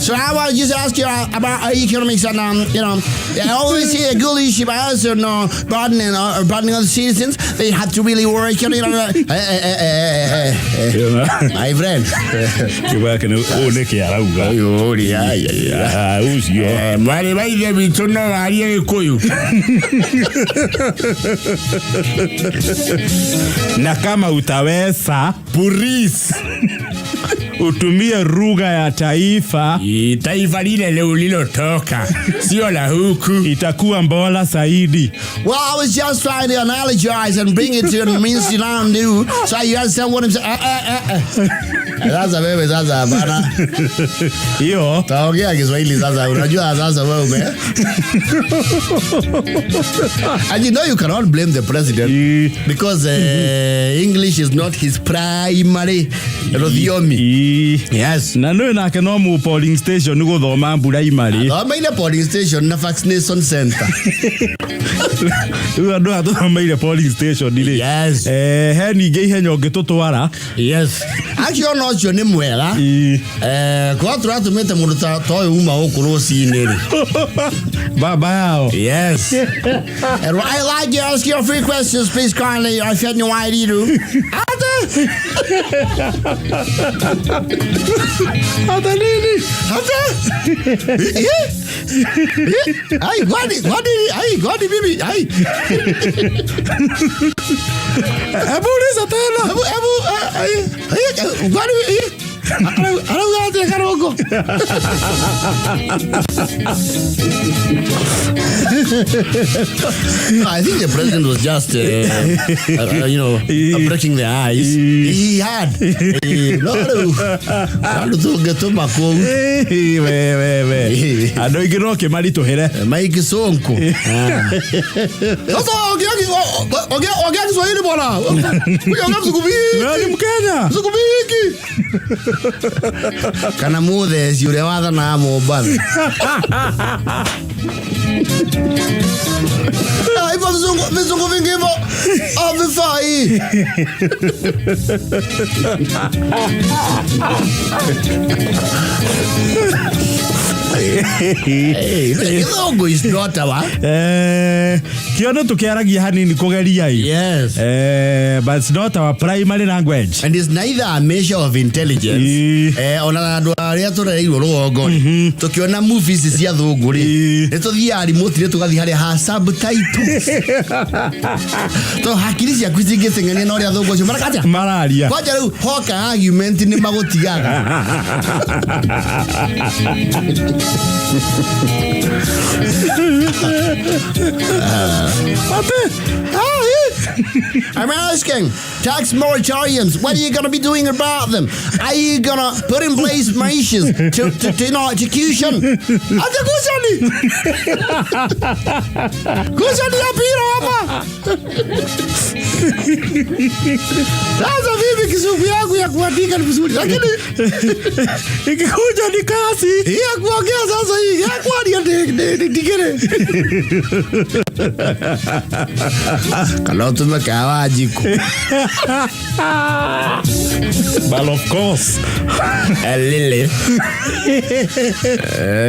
So I want to just ask you about economics and, I always see a good issue by us and burdening other citizens. They have to really work on it. My friend. Kiuga gĩake nĩ ũũ nĩkĩ arauga. Ũyũ ũrĩa, ai, ai, ai. Ah, ũcio. Mwarĩ wa ithe witũ no arie Gĩkũyũ. Na kama utaweza Puris. utumie lugha ya taifa, Taifa lile leo ulilotoka sio la huku. Itakuwa bora zaidi. Well, I was just trying to analogize and bring it to the means you don't do so you understand what I'm saying. Sasa wewe sasa hapana. Hiyo Taongea Kiswahili sasa. Unajua sasa wewe ume. And you know you cannot blame the president because English is not his primary rũthiomi. Yes. Na nĩ nake no mu polling station gũthoma primary. Thomeire polling station na vaccination center. Rĩu andũ aya tũthomeire polling station rĩ. Yes. He ningĩ ihenya ũngĩtũtwara. Yes. Actually ona ũcio nĩ mwega. Kwa tũratũmĩte mũndũ ta ũyũ uma gũkũ rũcinĩ rĩ. Baba yao. Yes. And I like to ask you a few questions, please kindly. I said no ID do. Ata! Hata nini? Hata? Ai, kwani kwani ai kwani mimi ai. Hebu uliza tena. Hebu hebu ai ai kwani. Arauga atia Karungo? No, I think the president was just, breaking the ice. He had. No, rĩu andũ tũngĩtũma kũu. Ĩĩ, we we we andũ aingĩ no kĩmaritũhĩre. Mike Sonko. Sasa ongea ongea ongea Kiswahili bwana. Kuja ongea Msukumi. Wewe ni Mkenya. Msukumi hiki. Kana mutheci ũrĩa wathanaga Mombatha. Ah, hivyo vizungu vizungu vingi hivyo havifai. Hey, Gĩthũngũ is not our. Kĩondo tũkĩaragia hanini kũgeria ĩ. But it's not our primary language. And it's neither a measure of intelligence. Ona andũ arĩa tũrereirwo rũgongo rĩ, tũkĩona movies cia thũngũ rĩ, nĩ tũthiaga remote tũgathiĩ harĩa ha subtitles, to hakiri ciaku cingĩteng'ania na ũrĩa thũngũ acio mareka atĩa? Mararia. Kwanja rĩu hoka argument nĩ magũtigaga. Ate. I'm asking tax moratoriums, what are you going to be doing about them? Are you going to put in place measures to execution? Execution! Cushion ya pira hapa. Sasa mimi kizungu yangu ya kuandika ni vizuri, lakini Ikikuja ni kasi. Hii ya kuongea sasa, hii ya kuaria ndigere. Kana utume kawa jiko. But of course. Lily.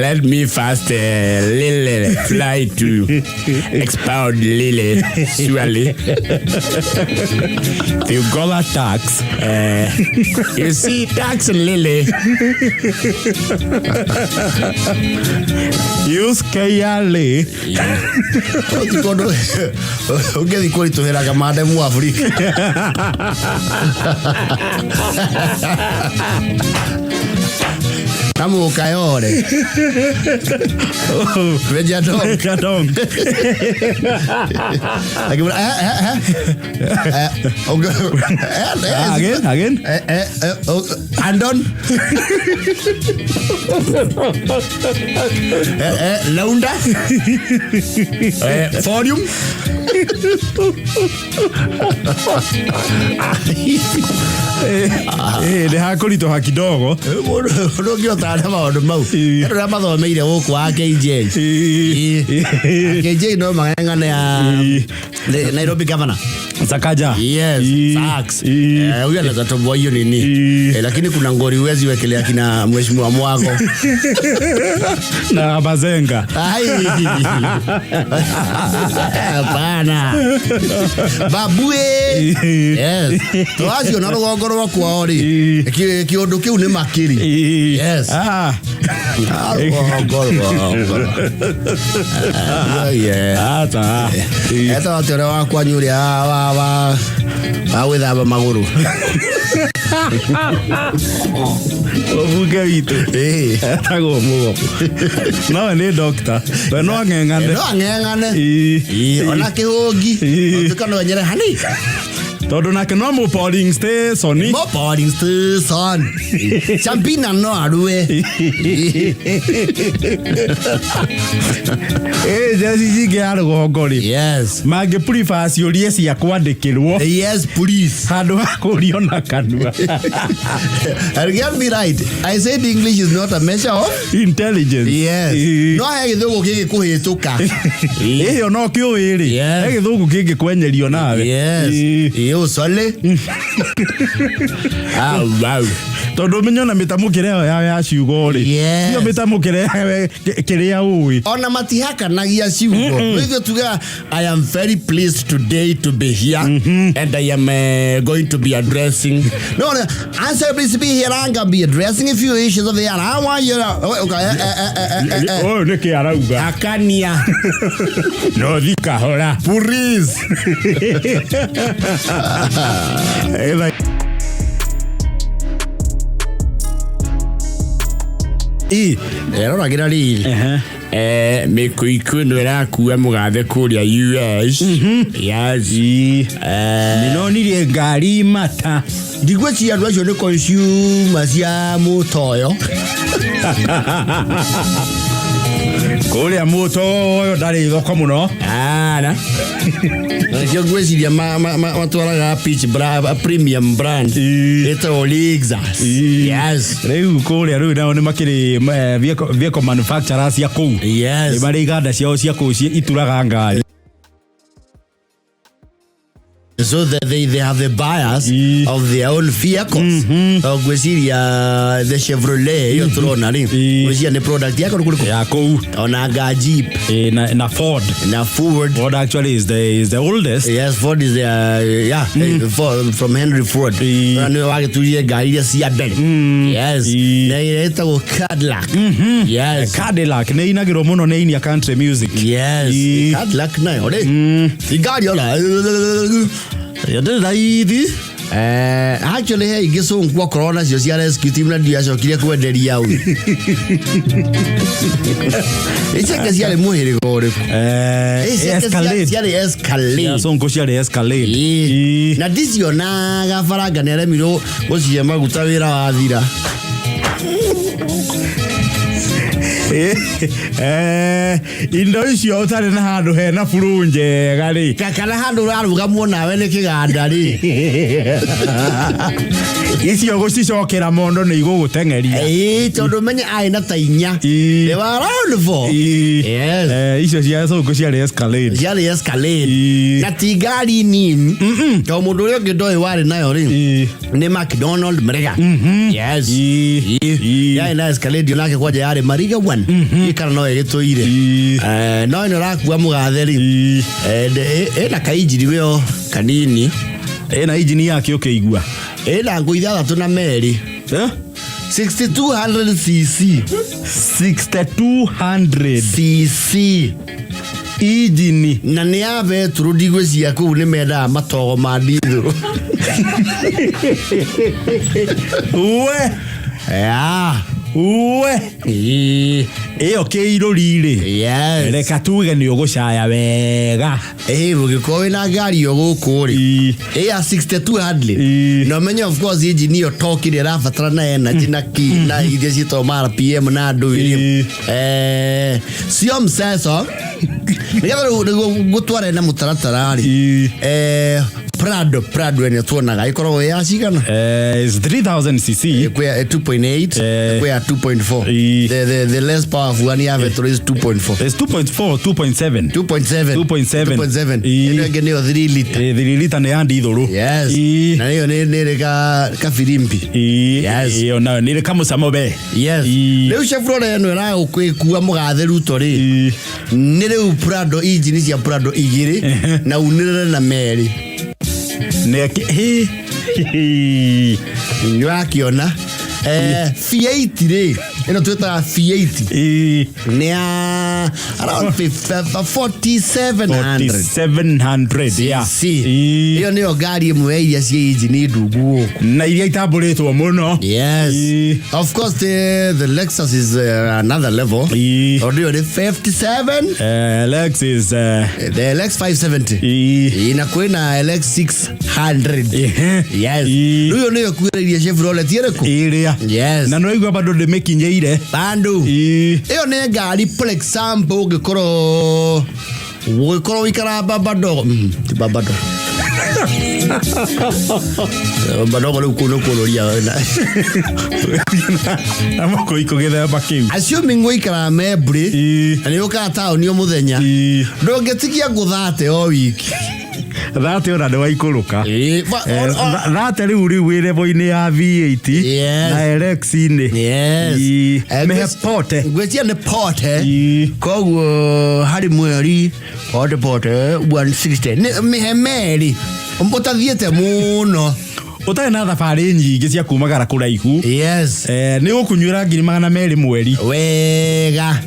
Let me first Lily fly to expound Lily surely. You got a tax. You see, tax Lily. Use KRA. Ũndũ ũngĩthiĩ kũritũhĩra kamande mu Afrika. Na mũkayore. Venja dog. Venja dog. Akimwona, eh, eh, eh. Eh, okay. Eh, eh, Again, again. Eh, eh, eh, oh, Andon. Eh, eh, Launda. Eh, Forium. Nĩ hakũritũha kidogo. Mũndũ ũngĩotana maũndũ mau. Andũ arĩa mathomeire gũkũ wa KJ. KJ no mang'ang'ane ya the Nairobi governor. Sakaja. Yes, Sachs. Huyu anaweza toboa hiyo nini. Lakini kuna ngori huwezi wekelea kina mheshimiwa Mwago. Na Bazenga. Ai. Hapana. Babue. Yes. Twacio na rũgongo rwa kwao rĩ. Kĩũndũ kĩu nĩ makiri. Yes. Ah. Ah, rũgongo rũgongo. Ah, yeah. Ata. Etagwo atĩ ũrĩa wa kwanyu ũrĩa wa gwĩthamba magũrũ. Mũbunge witũ. Etagwo Mũgo. Nowe nĩ doctor. We no ang'eng'ane. No ang'eng'ane. Ona kĩhũngi. Ũtuĩka no enyere hani. Tondũ nake no mũ polling station. Mo polling station. Champina no arue. Jeci cingĩ ya rũgongo rĩ. Yes. Mangĩ prefer ciũria cia kwandĩkĩrwo. Yes, please. Handũ ha kũrio na kanua. And get me right. I said English is not a measure of intelligence. Yes. No he gĩthũngũ kĩngĩkũhĩtũka. Ĩyo no kĩũĩ rĩ. Yes. He gĩthũngũ kĩngĩkwenyerio nawe. Yes. Ĩĩ ũcole. Au, au. Tondũ ũmenye ona mĩtamũkĩre ĩyo yao ya ciugo rĩ. Yes. Tiyo mĩtamũkĩre yawe kĩrĩa ũĩ. Ona matihakanagia ciugo. Ithuĩ tugaga I am very pleased today to be here and I am going to be addressing. No, no, I'm so pleased to be here. I'm going to be addressing a few issues of the hour. I want you to... Oh, okay. Ũyũ nĩkĩ arauga? Akania. No thi kahora. Please. Like Ĩ. Eroragĩra rĩrĩ. Ehe. Mĩkũikũ ĩno ĩrakua mũgathe kũrĩa US. Yes. Ĩ. Eh, Nĩnonirie ngari mata. Ndigwĩciria andũ acio nĩ consumer cia mũtoyo. Kũrĩa mũtoyo ndarĩ thoko mũno. Ana. Na nĩkĩo ngwĩciria matwaraga peach premium brand Ĩ. ĩtagwo Lexus. Ĩ. Yes. Rĩu kũrĩa rĩu nao nĩ makĩrĩ vehicle manufacturers cia kũu. Yes. Nĩ marĩ iganda ciao cia kũu ituraga ngari. So that they have the buyers Ĩ. of their own vehicles. So ngwĩciria the Chevrolet ĩyo tũrona rĩ, Ĩ. ngwĩciria nĩ product yako nĩ kũrĩkũ? Ya kũu. Ona nga Jeep. Ĩ, na Ford. Na Ford. Ford actually is the oldest. Yes, Ford is the yeah, Ford, from Henry Ford. Ĩ. Na nĩwe wagĩturirie ngari iria cia mbere. Yes. Ĩ. Na ĩrĩa ĩtagwo Cadillac. Yes. Cadillac nĩ inagĩrwo mũno nĩ inia country music. Yes. Ĩ. Cadillac nayo rĩ. Ti ngari ona. Ndĩrĩ raithi. Actually he ingĩ cũngũ okorwo nacio cia rescue team na ndiacokire kwenderia u. Ici angĩ ciarĩ mũhĩrĩga ũrĩkũ? Ici angĩ Escalade. ciarĩ Escalade. Ya cũngũ ciarĩ Escalade. Ĩĩ. Ĩ. Na ndicionaga baranga nĩ aremirwo gũcihe maguta wĩra wathira. Indo icio ũtarĩ na handũ hena buru njega rĩ. Kana handũ ũrarũgamwo nawe nĩ kĩganda rĩ. Icio gũcicokera mondo nĩ igũgũteng'eria. Ĩĩ, tondũ menye arĩ na ta inya. Ĩĩ. They were around four. Ĩ. Yes. Icio cia cũngũ ciarĩ Escalade. Ciarĩ Escalade. Ĩĩ. Na ti ngari nini. Tondũ mũndũ ũrĩa ũngĩ ndoĩ warĩ nayo rĩ. Ĩ. Nĩ McDonald Mariga. Yes. Ĩ. Ĩ. Yarĩ na Escalade onake kwanja yarĩ Mariga one. Ĩ kana no ĩgĩtũire. Ĩ. No ĩno ĩrakua mũgathe rĩ. Ĩ. Ĩna kainjini wĩo kanini. Ĩna injini yake ũkĩigua. Ĩna ngũ ithathatũ na merĩ. Eh? 6200 cc. 6200 cc. Injini. Na nĩ ya betũrũ ndigwĩciria kũu nĩ mendaga matogo ma ndithũrũ. We. Yeah. We. Ĩĩ. Ĩyo kĩirũri rĩ. Yes. Reka tuge nĩ ũgũcaya wega. Ĩĩ, ũngĩkorwo wĩna ngari ĩyo gũkũ rĩ. Ĩ. Ĩ ya 6200. Ĩ. Na ũmenye of course engine ĩyo torque ĩrĩa ĩrabatara na energy na ki na iria ciĩtagwo ma RPM na ndũ Ĩ. rĩ. Sio mseso. Nĩgetha rĩu nĩguo ngũtware na mũtaratara rĩ. Ĩ. Prado ĩno tuonaga ĩkoragwo ĩ ya cigana? It's 3000 cc. Kwĩ ya 2.8, Eh. kwĩ ya 2.4. Ĩ. The less powerful one ya petrol is 2.4. It's 2.4, 2.7. 2.7. 2.7. 2.7. Ĩ. Ĩno ĩngĩ nĩyo 3 liter. 3 liter nĩ ya ndithũrũ. Yes. Ĩ. Na ĩyo nĩ ĩrĩ kafirimbi. Ĩ. Yes. Ĩyo nayo nĩ ĩrĩ kamũcamo be. Yes. Ĩ. Rĩu Chevrolet ĩno ĩragũkua mũgathe Ruto rĩ. Ĩ. Nĩ rĩu Prado injini cia Prado igĩrĩ na unĩrĩre na merĩ. Nĩ hĩ. Nĩ ũrakĩona. V8 rĩ, ĩno twĩtaga V8. Ĩ. Nĩ ya around 4700. 4700. Yeah. C. Ĩ. Ĩyo nĩyo ngari ĩmwe ya iria ciĩ injini ndungu gũkũ. Na iria itambũrĩtwo mũno. Yes. Ĩ. Of course the Lexus is another level. Ĩ. Tondũ ĩyo nĩ 57. Lex is The LX 570. Ĩ. Ĩ, na kwĩna LX 600. Ehe. Yes. Ĩ. Rĩu ĩyo nĩyo ĩkuhĩrĩirie Chevrolet ĩrĩkũ? Ĩrĩa. Yes. Na nĩwaigua bado ndĩmĩkinyĩire. Bandu. Ĩ. Ĩyo nĩ ngari for example ũngĩkorwo ũikaraga baba ndogo. Ti baba ndogo. Baba ndogo rĩu kũu nĩ kũrũria. Na mũkũikũ gĩthemba kĩu. Assuming ũikaraga Membri Ĩ. na nĩ ũkaga taũni o mũthenya. Ĩ. Ndũngĩtigia ngũthate o wiki. Thate ona nĩ waikũrũka. Ĩ, Thate rĩu wĩ level-inĩ ya V8 Yes. na LX-inĩ. Yes. Ĩ. Mĩhe pote. Ngwĩciria nĩ pote. Ĩ. Koguo harĩ mweri pote pote 160. Nĩ mĩhe merĩ. Ũtathiĩte mũno. Ũtarĩ na thabarĩ nyingĩ cia kumagara kũraihu. Yes. Nĩ ũkũnyuĩra 200,000 mweri. Wega.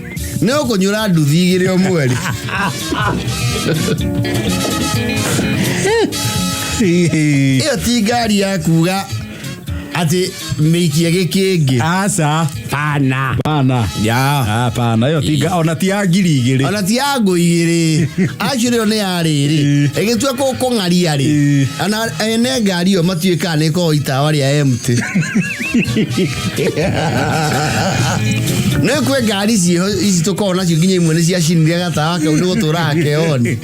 Nĩ ũkũnyuĩra nduthi igĩrĩ o mweri. Ĩyo ti ngari ya kuga Atĩ mĩikie gĩkĩngĩ. Aca. Pana. Pana. Ya. Hapana, ĩyo tinga ona ti ya 2000. Ona ti ya ngũ igĩrĩ. Actually ĩyo nĩ ya rĩrĩ. Ĩgĩtua kũng'aria rĩ. Ona ene ngari ĩyo matiũĩ kana nĩ ĩkoragwo itawa rĩa empty. Nĩ kwĩ ngari ciĩho ici tũkoragwo nacio nginya imwe nĩ ciacinire gatawa kau nĩ gũtũraga keoni.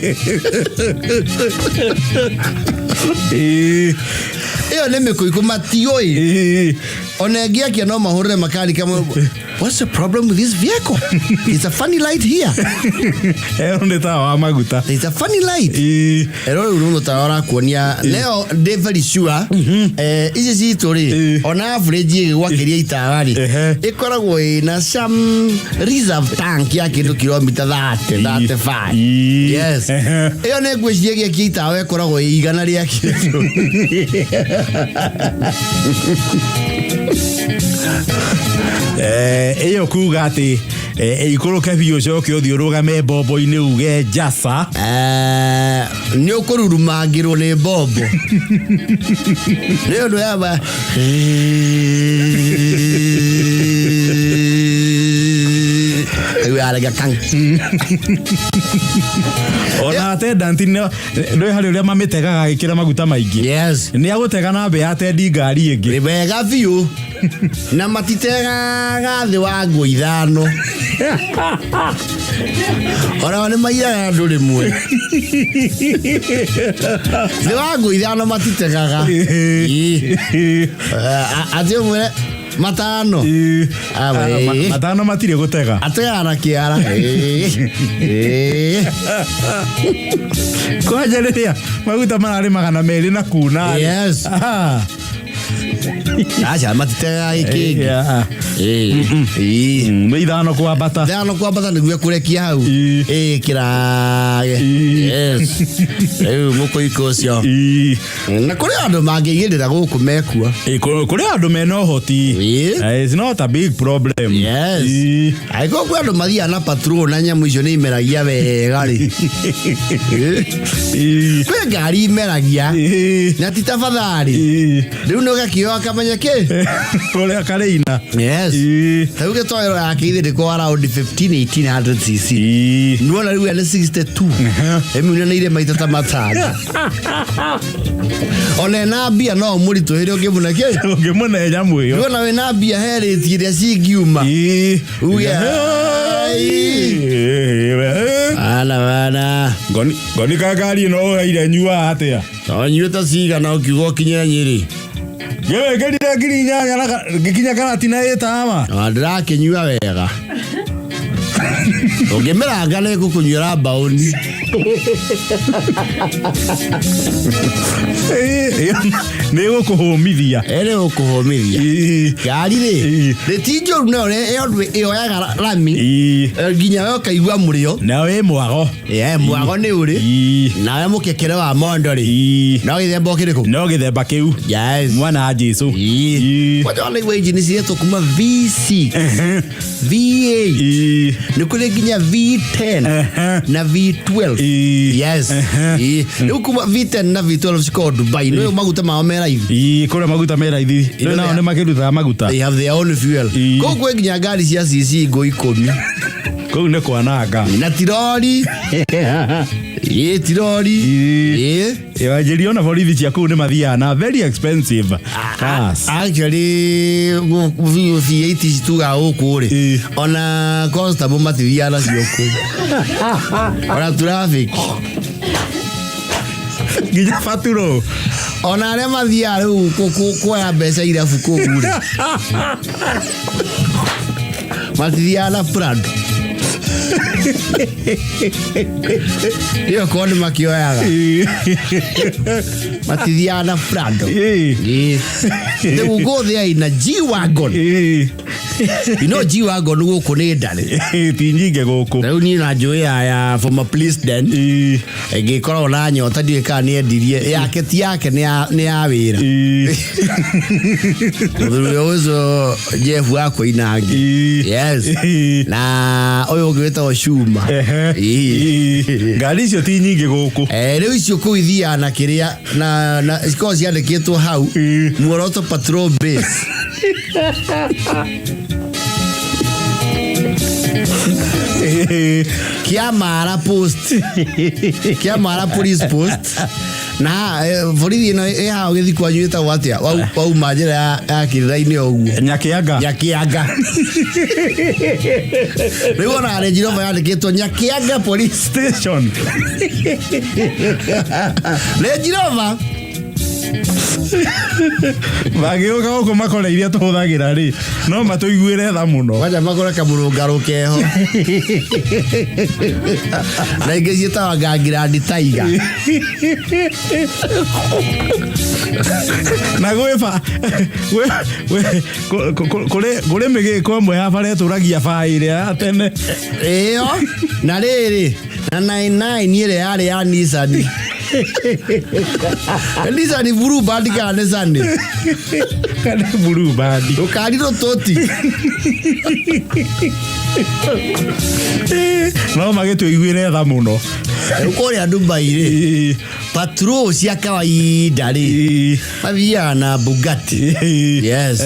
Ĩyo nĩ mĩkũikũ matiũĩ. Ona ĩngĩakia no mahũrĩre makanika what's the problem with this vehicle? It's a funny light here. Ĩyo nĩ tawa wa maguta. It's a funny light. Ero rĩu nĩ tawa ũrakuonia. Leo ndĩ very sure ici citũ rĩ ona average ĩgĩgwakĩria itawa rĩ ĩkoragwo ĩna some reserve tank ya kĩndũ kilomita 30 35. Yes. Ĩyo nĩ ngwĩciria gĩakia itawa ĩkoragwo ĩ igana rĩa kĩndũ. Ĩyo kuga atĩ ĩikũrũke biũ ũcoke ũthiĩ ũrũgame mbombo-inĩ uge njasa. Nĩ ũkũrurumangĩrwo nĩ mbombo. Nĩ ũndũ yamba rĩu yarega kang. Ona atendanti nĩ harĩ ũrĩa mamĩtegaga agĩkĩra maguta maingĩ. Yes. Nĩ agũtega na mbĩa atendi ngari ĩngĩ. Nĩ wega biũ. Na matitegaga thĩ wa ngũ ithano. Ona nĩ maiyaga andũ rĩmwe. Thĩ wa ngũ ithano matitegaga. Atĩ ũmwĩre matano. Matano matirĩ gũtega. Ategaga na kĩara. Kwanja rĩrĩa maguta mararĩ 200 na kuna. Yes. Aca matitegaga gĩkĩngĩ. Nĩ ithano kwambata. Ithano kwambata nĩguo kũrekia hau. Kĩrage. Yes. Rĩu mũkũikũ ũcio. Na kũrĩ andũ mangĩigĩrĩra gũkũ mekua. Kũrĩ andũ mena ũhoti. It's not a big problem. Yes. Angĩkorwo kwĩ andũ mathiaga na patrol na nyamũ icio nĩ imeragia wega rĩ. Kwĩ ngari imeragia. Na ti tafadhali. Rĩu nĩ ũgakĩoa kamenya kĩ? Ũrĩa karĩina. Yes. Rĩu gĩtoero yake ithe ndĩkoragwo around 15 1800 cc. Nĩwona rĩu nĩ 62. Ĩmiunanĩire maita ta matano. Ona ena mbia no ũmũritũhĩre ũngĩmũne kĩ? Ũngĩmũne nyamũ ĩyo. Nĩwona wĩna mbia he rĩti iria cingiuma. Uge. Bana bana. Ngoni ka ngari ĩno ũheire nyuaga atĩa? To nyuĩte cigana ũkiuga ũkinyĩre Nyĩrĩ. Ngĩwĩkĩrire 8,000 na ngĩkinya Karatina ĩtama. Ndĩrakĩnyua wega. Ũngĩmĩranga nĩ ngũkũnyuĩra mbaũni. Nĩ gũkũhũmithia. Ĩrĩ gũkũhũmithia. Ngari rĩ, rĩ ti njũru nayo ĩyoyaga rami. Nginya we ũkaigua mũrĩo. Na wĩ mwago. Mwago nĩ ũrĩ. Nawe mũkekere wa mondo rĩ. No gĩthemba kĩrĩkũ? No gĩthemba kĩu. Yes. Mwana wa Jesũ. Kwanja wanaigua injini ciretwo kuma V6, V8, nĩ kũrĩ nginya V10 na V12. Yes. Rĩu kuma V10 na V12 cikoragwo Dubai. Nĩ maguta mao me raithi. Kũrĩa maguta me raithi. Rĩu nao nĩ makĩrutaga maguta. They have their own fuel. Kũu kwĩ nginya ngari cia CC ngũ 10. Kũu nĩ kwananga. Na tirori. Tirori. Wanjĩria ona borithi cia kũu nĩ mathiaga na very expensive cars. Actually, V8 tugaga gũkũ rĩ. Ona constable matithiaga nacio kũu. Ona traffic. Nginya baturo. Ona arĩa mathiaga rĩu kuoya mbeca irabu kũu rĩ. Matithiaga na Prado. Ĩyo korwo nĩ makĩoyaga. Matithiaga na Prado. They will go there in a G-Wagon. You know G-Wagon gũkũ nĩ ndarĩ. Ti nyingĩ gũkũ. Rĩu niĩ na njũĩ ya former president ĩngĩkoragwo na nyota, ndiũĩ kana nĩ endirie yake, ti yake, nĩ ya wĩra. Mũthuri ũcio Jeff wa Koinange. Yes. Na ũyũ ũngĩ wĩtagwo Shuma. Ĩĩ. Ngari icio ti nyingĩ gũkũ. Rĩu icio kũu ithiaga na kĩrĩa na cikoragwo ciandĩkĩtwo hau Muoroto Patrol Base. Kĩamara post, Kĩamara police post na borithi ĩno ĩ haha ũgĩthiĩ kwanyu ĩtagwo atĩa? Wauma njĩra ya kĩrĩra-inĩ o ũguo. Nyakianga. Nyakianga. Rĩu ona Range Rover yandĩkĩtwo Nyakianga police station. Range Rover. Magĩũka gũkũ makore iria tũhũthagĩra rĩ, no matũiguĩre tha mũno. Kwanja makore kamũrũngarũ keho na ingĩ ciĩtagwo Ngangirandi Tiger. Na gwĩ ba kũrĩ mĩgĩko ĩmwe ya bara ĩtũragia baa ĩrĩa ya tene. Ĩyo na rĩrĩ na 99 ĩrĩa yarĩ ya Nissan, Nissan Blue Band kana Nissan Kana Blue Band. Rũkari rũtũti. No magĩtũiguĩre tha mũno. Rĩu kũrĩa Dubai rĩ, patrol cia kawaida rĩ, mathiaga na Bugatti. Yes.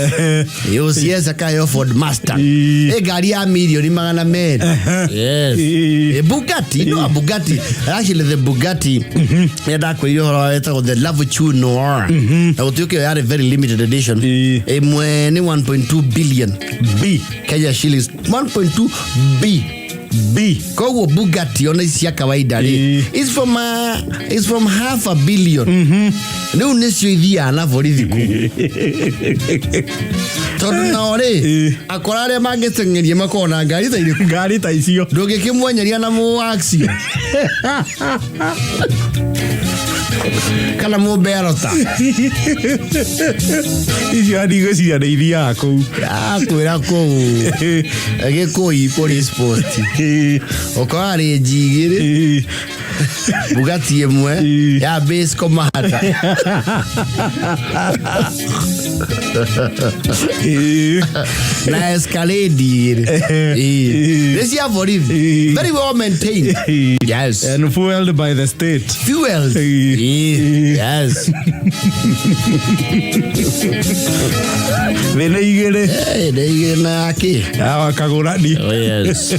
OCS akayo Ford Mustang. Ĩ ngari ya mirioni 200. Yes. Bugatti, no Bugatti. Actually the Bugatti nĩ ndakwĩrire ũhoro wa wĩtagwo the La Voiture Noire. Na gũtuĩka ĩyo yarĩ very limited edition. Ĩmwe nĩ 1.2 billion B. Kenya shillings, 1.2 B. B. Koguo Bugatti ona ici cia kawaida rĩ, is from half a billion. Rĩu nĩcio ithiaga na borithi kũu, tondũ nao rĩ, akora arĩa mangĩteng'eria makoragwo na ngari ta irĩkũ? Ngari ta icio. Ndũngĩkĩmwenyeria na mũaxio kana mũmberota. Icio ndigwĩciria nĩ ithiaga kũu. Akwĩra kũu Gĩkũi police post ũkora Range igĩrĩ, Bugatti ĩmwe ya base commander. Na Escalade igĩrĩ. Nĩ cia borithi. Very well maintained, yes. And fueled by the state. Fueled. Yes. Thĩ nĩ igĩrĩ. Nĩ igĩrĩ na kĩ. Kagũrani. Oh, yes.